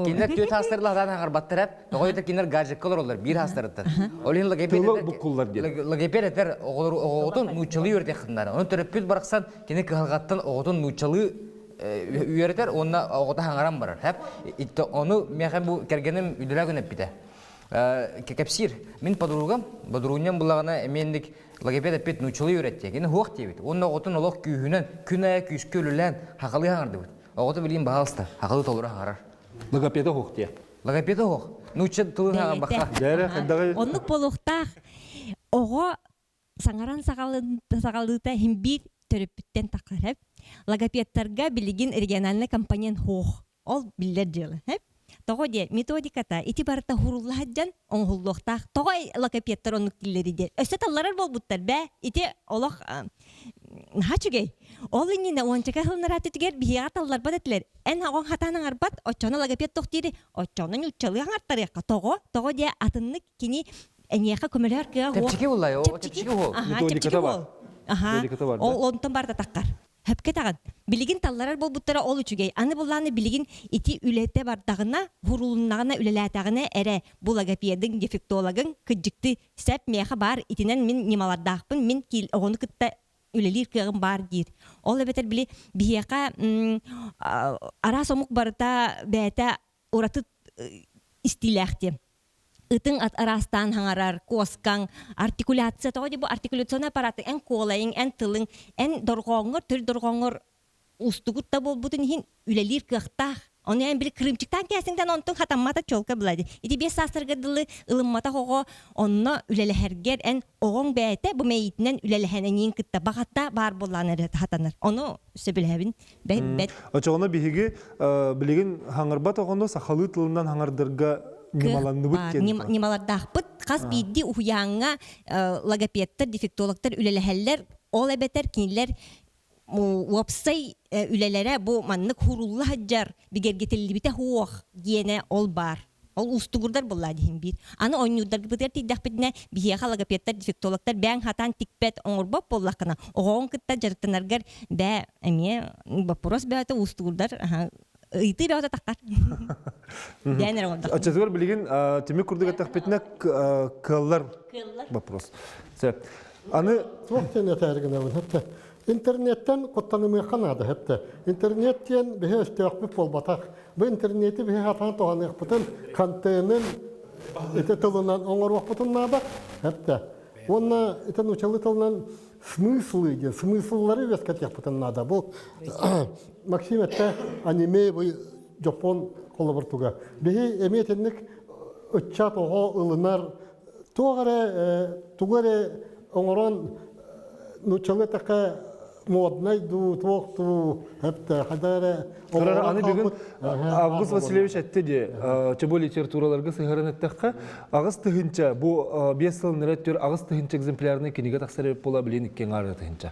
кинилэр түөрт хаастарыла хатаан хаҥарбаттар эп. Тоҕо диэтэр кинилэр гаджекка олороллор биир хаастарыттан. Ол иһин логопед буккуллар диэн. Логопед этэр оҕолору оҕотун нууччалыы үөрэтиэххин Оны төрөппүт барахсан кини кыһалҕаттан оҕотун нууччалыы үөрэтэр уонна оҕото хаҥаран барар. Хэп. Ону миэхэ бу кэргэним үдүрэ күн эппитэ. Кэпсиир. Мин подругам, бодруунньам буллаҕына эмиэнник логопед эппит нууччалыы үөрэттиэ. Кини хуох диэбит. Уонна оҕотун олох күүһүнэн, күн аайы күүскэ үлэлээн, хахалыы хаҥардыбыт. Оҕото билигин баһаалыста, хахалыы толору хаҥарар. Логопеда хуох диэ. Логопеда хуох. Нуучча тылын хаҥарбакка. Дьэрэ, хайдаҕый? Оннук буолуохтаах. Оҕо саҥаран саҕалыыта иһин биир төрөппүттэн тахсар. Логопедтарга билигин региональный компонент хуох. Ол биллэр дьыала. Тоҕо диэ методиката ити барыта хурулла сылдьан оҥоһуллуохтаах. Тоҕо логопедтар оннук дииллэрий диэн. Өссө талларар буолбуттар бээ. Ити олох наһаа үчүгэй. Ол иннинэ уончака сылынара түтүгэр биһиэхэ талларбат этилэр. Эн оҕоҥ хатаан аҥарбат, оччону логопед туох диири, оччону ньууччалыы аҥартарыахха. Тоҕо? Тоҕо диэ атыннык кини эйиэхэ көмөлөһөр кыаҕа Чэпчэки буллай, о чэпчэки уол. Аха, чэпчэки уол. Аха. Ол онтон барда таххар. Хөпкө таҕын. Билигин талларар буолбуттара ол үчүгэй. Аны буллааны билигин ити үлэтэ бардаҕына, хурулуннаҕына үлэлээтэҕинэ эрэ бу логопедыҥ, дефектологыҥ кыдьыкты сөп миэхэ баар итинэн мин ньымалардаахпын, мин оҕону кытта үлэлиир кыаҕым баар диир. Ол эбэтэр били биһиэхэ араас омук барыта бэйэтэ ураты истиилээх диэн. Ытыҥ ат араастаан хаҥарар, куоскаҥ, артикуляция тоҕо дии бу артикуляционный аппараты эн куолайыҥ, эн тылыҥ, эн дорҕооҥҥор, төрүт дорҕооҥҥор уустугут да буолбутун иһин үлэлиир кыахтаах. Ону эн били крымчиктаан кээсиҥтэн онтуҥ хатаммата чуолка была дии. Ити биэс саастаргар дылы ылымматах оҕо онно үлэлэһэргэр эн оҕоҥ бэйэтэ бу мэйиитинэн үлэлэһэн эйиин кытта баҕата баар буоллаҕына эрэ хатанар. Ону сөбүлэһэбин. Бэт. Очоҕуна биһиги билигин хаҥырбат оҕону сахалыы тылынан хаҥардарга ньымаланныбыт диэн. Ньымалардаахпыт. Хас биирдии уһуйааҥҥа логопедтар, дефектологтар үлэлэһэллэр. Ол эбэтэр кинилэр уопсай үлэлэрэ бу маннык хурулла сылдьар, бигэргэтиллибитэ суох диэнэ ол баар. Ол уустугурдар буолла диһин биир. Аны оонньуурдарбытыгар тиийдэхпитинэ, биһиэхэ логопедтар, дефектологтар бэйэҥ хатаан тикпэт, оҥорбот буоллаххына, оҕоҕун кытта дьарыктанаргар бээ эмиэ боппуруос бөҕөтө уустугурдар ыйытыы бөҕөтө таххар. Дээн эрэ оҥордохпун. Оччотугар билигин түмүк курдук эттэхпитинэ кыаллар вопрос. Сөп. Аны туох диэн этээри гынабын хэтте интернеттен куттанымыахха наада хэтте интернет диэн биһи өстөөхпүт буолбатах Бу интернети биһи хатаан туһаныахпытын, контенын ити тылынан оҥоруохпутун наада. Эптэ. Уонна ити нуучалыы тылынан смыслы диэн смысллары үөскэтиэхпитин наада. Бу Максим этте аниме бу Дьоппуон холобуртуга. Биһи эмиэ итинник ыччат оҕо ылынар туох эрэ тугу эрэ оҥорон нууччалыы эттэххэ моднай дуу, туох дуу, хэптэ, хайда эрэ Көрөр аны бүгүн Август Васильевич этти ди, чебо литератураларга сыһарын эттэххэ, аҕыс тыһынча, бу биэс сыл нэрэ түр аҕыс тыһынча экземплярный кинигэ тахсар эбит буола билин икки ары тыһынча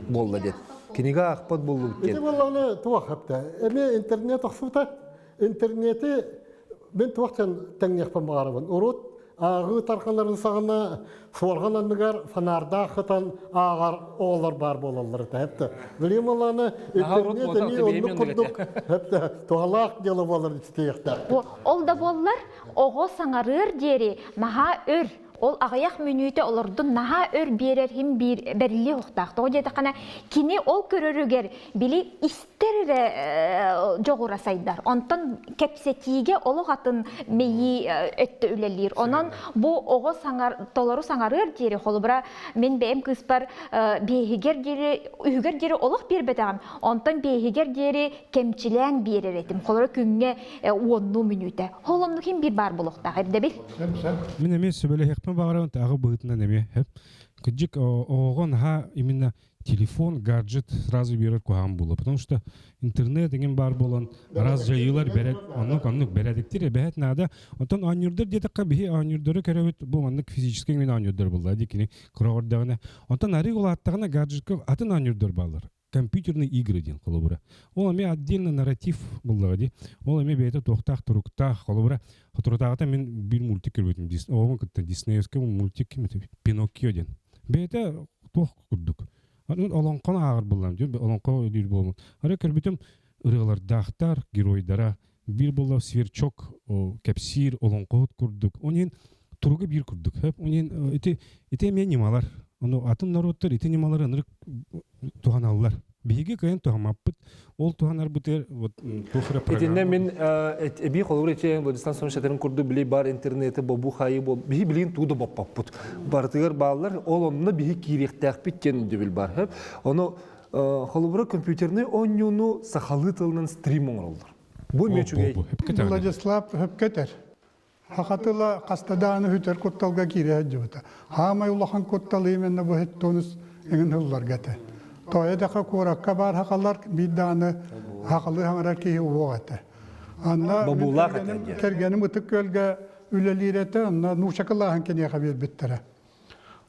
буолла диэн. Кинигэ аахпат буоллубут диэн. Ити буоллаҕына туох хэптэ? Эми интернет охсубута. Интернети мин туох тэҥниэхпин баҕарабын. Урут ааҕыы тарҕанарын саҕана суорҕан анныгар фонардаах хытан ааҕар оҕолор баар буолаллар этэ. Хэптэ. Билим ыланы интернет эмиэ оннук курдук хэптэ туһалаах дело буолар итиэхтээх. Ол да буоллар оҕо саҥарыар диэри наһаа өр. Ол аҕыйах мүнүүтэ олордун наһаа өр биэрэр хим биир бэриллиэ уохтаах. Тоҕо диэтэххинэ, кини ол көрөрүгэр били истэр эрэ дьоҕура сайдар. Онтон кэпсэтиигэ олох атын мэйии өттө үлэлиир. Онон бу оҕо саҥар, толору саҥарыар диэри, холобура, мин бэйэм кыыспар биэһигэр диэри, үһүгэр диэри олох биэрбэтэҕим. Онтон биэһигэр диэри кэмчилээн биэрэр этим. Холобура, күҥҥэ уоннуу мүнүүтэ. Ол оннук иһин биир баар буолуохтаах ирдэбил. Мин эмиэ сөбүлэһиэхпин баҕарабын тааҕы быһыытынан эмиэ. Кырдьык, оҕоҕо наһаа именно телефон, гаджет сразу биэрэр куһаҕан буолла. Потому что интернет эҥин баар буолан араас дьайыылар бэрэ оннук оннук бэрээдэктир эбэһэт наада. Оттон оонньуурдар диэтэххэ биһи оонньуурдары көрөбүт бу маннык физическэй эҥин оонньуурдар буолла дии кини кыра эрдэҕинэ. Онтон арыы улааттаҕына гаджетка атын оонньуурдар бааллар. Компьютерные игры диэн холобура. Ол эмиэ отдельно нарратив буллаҕа дии. Ол эмиэ бэйэтэ туохтаах туруктаах холобура. Соторутааҕыта мин биир мультик көрбүтүм. Оҕобун кытта Диснеевскай мультик ким этэ? Пиноккио диэн. Бэйэтэ туох курдук. Олоҥхону ааҕар буллам дии. Олоҥхо диир буолмут. Арай көрбүтүм ырыалардаахтар, геройдара. Биир буолла сверчок кэпсиир олоҥхоһут курдук. Ол иһин туруга биир курдук. Ол иһин ити ити эмиэ ньымалар. Ону атын норуоттар ити ньымалары ынырык туһаналлар. Биһиги кыайан туһаммаппыт. Ол туһанарбытыгар вот туох эрэ Итиннэ мин эбии холобур ити Владислав Семенович этэрин курдук били бар интернети бобуу хаайыы бол биһи билигин туу да боппоппут. Барытыгар бааллар. Ол онно биһи киириэхтээхпит диэн өйдөбүл бар. Ону холобура компьютерный оонньууну сахалыы тылынан стрим оҥороллор. Бу эмиэ үчүгэй. Владислав хөпкө Саха тыла хаста даҕаны сүтэр кутталга киирэ сылдьыбыта. Хаамай улахан куттал именно бу тонус эҥин сылларга этэ. Тоойо дэхэ куоракка баар сахалар биир даҕаны сахалыы саҥарар киһи уох этэ. Анна Бобуулаах этэ. Кэргэним Ытык Күөлгэ үлэлиир этэ, онно нууча кылааһын киниэхэ биэрбиттэрэ.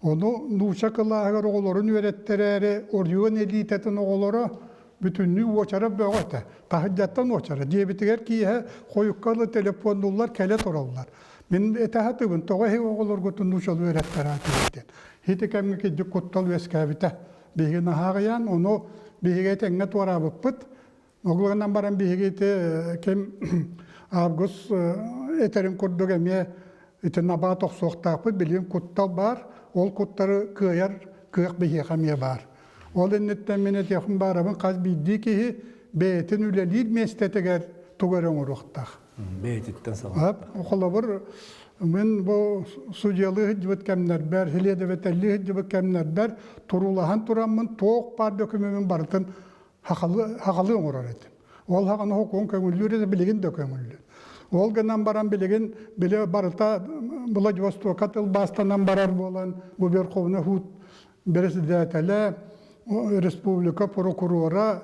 Ону нууча кылааһыгар оҕолорун үөрэттэрээри Орион элитэтин оҕолоро бүтүннүү уочара бөҕө этэ. Таһырдьаттан уочара. Дьиэбитигэр киэһэ хойукка дылы телефоннууллар, кэлэ тураллар. Мин этэ сатыыбын, тоҕо эһиги оҕолоргутун нуучалыы үөрэттэрээт диэн. Ити кэмҥэ кырдьык куттал үөскээбитэ. Биһиги наһаа аҕыйаан, ону биһиги этэҥҥэ туораабыппыт. Ол гынан баран биһиги ити ким Август этэрин курдук эмиэ ити набаат охсуохтаахпыт, билигин куттал баар, ол куттары кыайар кыах биһиэхэ эмиэ баар. Ол инниттэн мин этиэхпин баарабын хас биирдии киһи бэйэтин үлэлиир миэстэтигэр тугу эрэ оҥоруохтаах. Бэйэтиттэн саҕалаах. Холобур, мин бу судьялыы сылдьыбыт кэмнэрбэр, силиэдэбэтэллии сылдьыбыт кэмнэрбэр туруулаһан тураммын туох баар дөкүмүмүн барытын хахалы оҥорор этим. Ол хаҕаны хокуон көҥүллүүр этэ, билигин да көҥүллүүр. Ол гынан баран билигин били барыта Владивостока тылбаастанан барар буолан бу Верховный суд председателэ, республика прокурора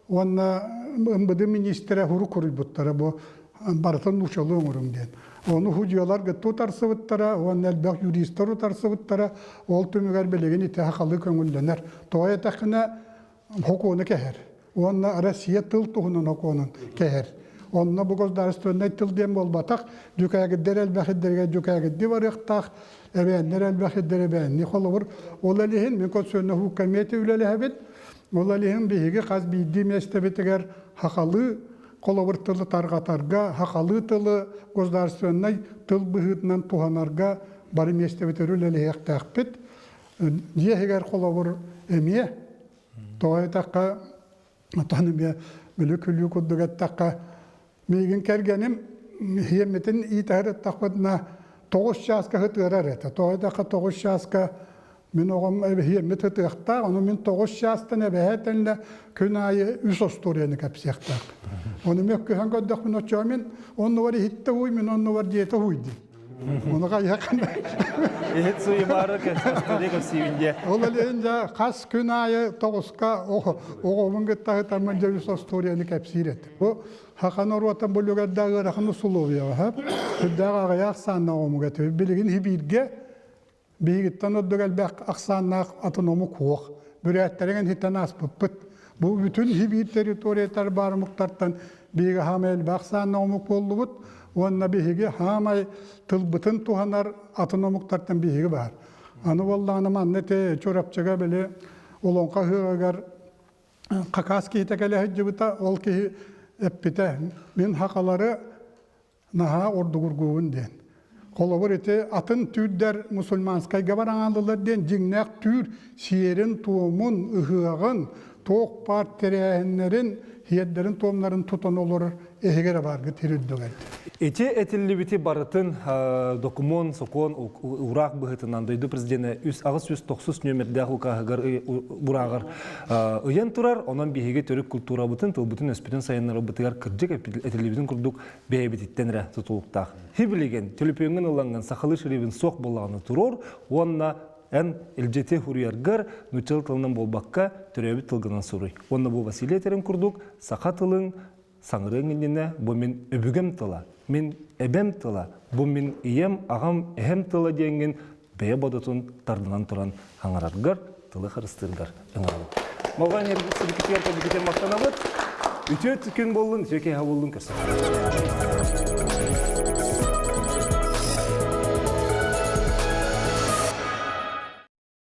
уонна МВД министрэ хурук хуруйбуттара бу барытын нуучалыы оҥоруҥ диэн. Ону судьуйалар гытта утарсыбыттара уонна элбэх юристар утарсыбыттара. Ол түмүгэр билигин ити хахалы көҥүллэнэр. Тоҕо этэххинэ хокуону кэһэр уонна Россия тыл туһунан хокуонун кэһэр. Онно бу государственнай тыл диэн буолбатах, дьүкээгирдэр элбэх сирдэргэ дьүкээгирдии барыахтаах, эбээннэр элбэх сирдэр эбээннии холобур. Ол иһин мин конституционнай комитет үлэлэһэбит. Ол иһин биһиги хас биирдии миэстэбитигэр хахалыы холобур тылы тарҕатарга, хахалыы тылы государственнай тыл быһыытынан туһанарга бары миэстэбитигэр үлэлэһиэхтээхпит. Дьиэ иһигэр холобур эмиэ тоҕо эттэххэ оттон эмиэ били күлүү курдук эттэххэ миигин кэргэним иһиэммитин иитэһэр эттэхпитинэ тоҕус чааска ытыарар этэ. Тоҕо эттэххэ тоҕус чааска мин оҕом иһиэммит ытыахтаах, ону мин тоҕус чаастан эбэһэ этэннэ күн аайы үс остуоруйаны кэпсиэхтээх. Ону мөккүһэн көрдөхпүнэ оччоҕо мин оннугар иһиттэ уй, мин оннугар диэтэ уй дии. Ону хайыаххын Иһит суйумаары көстөрү көпсүүбүн диэ. Ол элиһин дьэ хас күн аайы тоҕуска оҕобун кытта ыһытаммын дьэ үс остуоруйаны кэпсиир этим. Бу саха норуотун булугардаах ыарахан усулуобуйаҕа сүрдээх аҕыйах ахсааннаах омук этибит. Билигин Сибииргэ биһигиттэн ордук элбэх ахсааннаах атын омук суох. Бүрээттэрин хитэн ааспыппыт. Бу бүтүн Сибиир территориятар баар омуктартан биһиги хаамай элбэх ахсааннаах омук буоллубут уонна биһиги хаамай тылбытын туһанар атын омуктартан биһиги баар. Аны буоллаҕына манна ити Чурапчыга били Олоҥхо ыһыаҕыгар хакас киһитэ кэлэ сылдьыбыта, ол киһи эппитэ, мин хахалары наһаа ордугургуубун диэн. Холобур ити атын түүрдэр мусульманскайга бараҥаалылар диэн дьиҥнээх түүр сиэрин-туомун, ыһыаҕын, туох баар тэрээһиннэрин, сиэрдэрин-туомнарын тутан олорор эһиги эрэ бааргыт сир үрдүгэр. Ити этиллибити барытын докумуон, сокуон, ураах быһыытынан дойду президенэ 890 нүөмэрдээх укааһыгар урааҕар ыйан турар. Онон биһиги төрүт культурабытын, тылбытын-өспүтүн сайыннарарбытыгар кырдьык этиллибитин курдук бэйэбититтэн эрэ тутулуктаах. Хибилигин, төлөпүөҥҥүн ылаҥҥын сахалыы шрибин суох буоллаҕына туруор уонна эн илдьити хуруйаргар нууччалыы тылынан буолбакка төрөөбүт тылгынан суруй. Уонна бу Василий этэрин курдук саха тылын саҥарыаҥ иннинэ бу мин өбүгэм тыла, мин эбэм тыла, бу мин ийэм, аҕам, эһэм тыла диэҥҥин бэйэ бодотун тардынан туран хаҥараргар, тылы харыстыыргар ыҥырабыт. Малҕан сибикитигэр кэлбикитин махтанабыт. Үтүө күн буоллун, үтүө киэһэ буоллун көрсөбүт.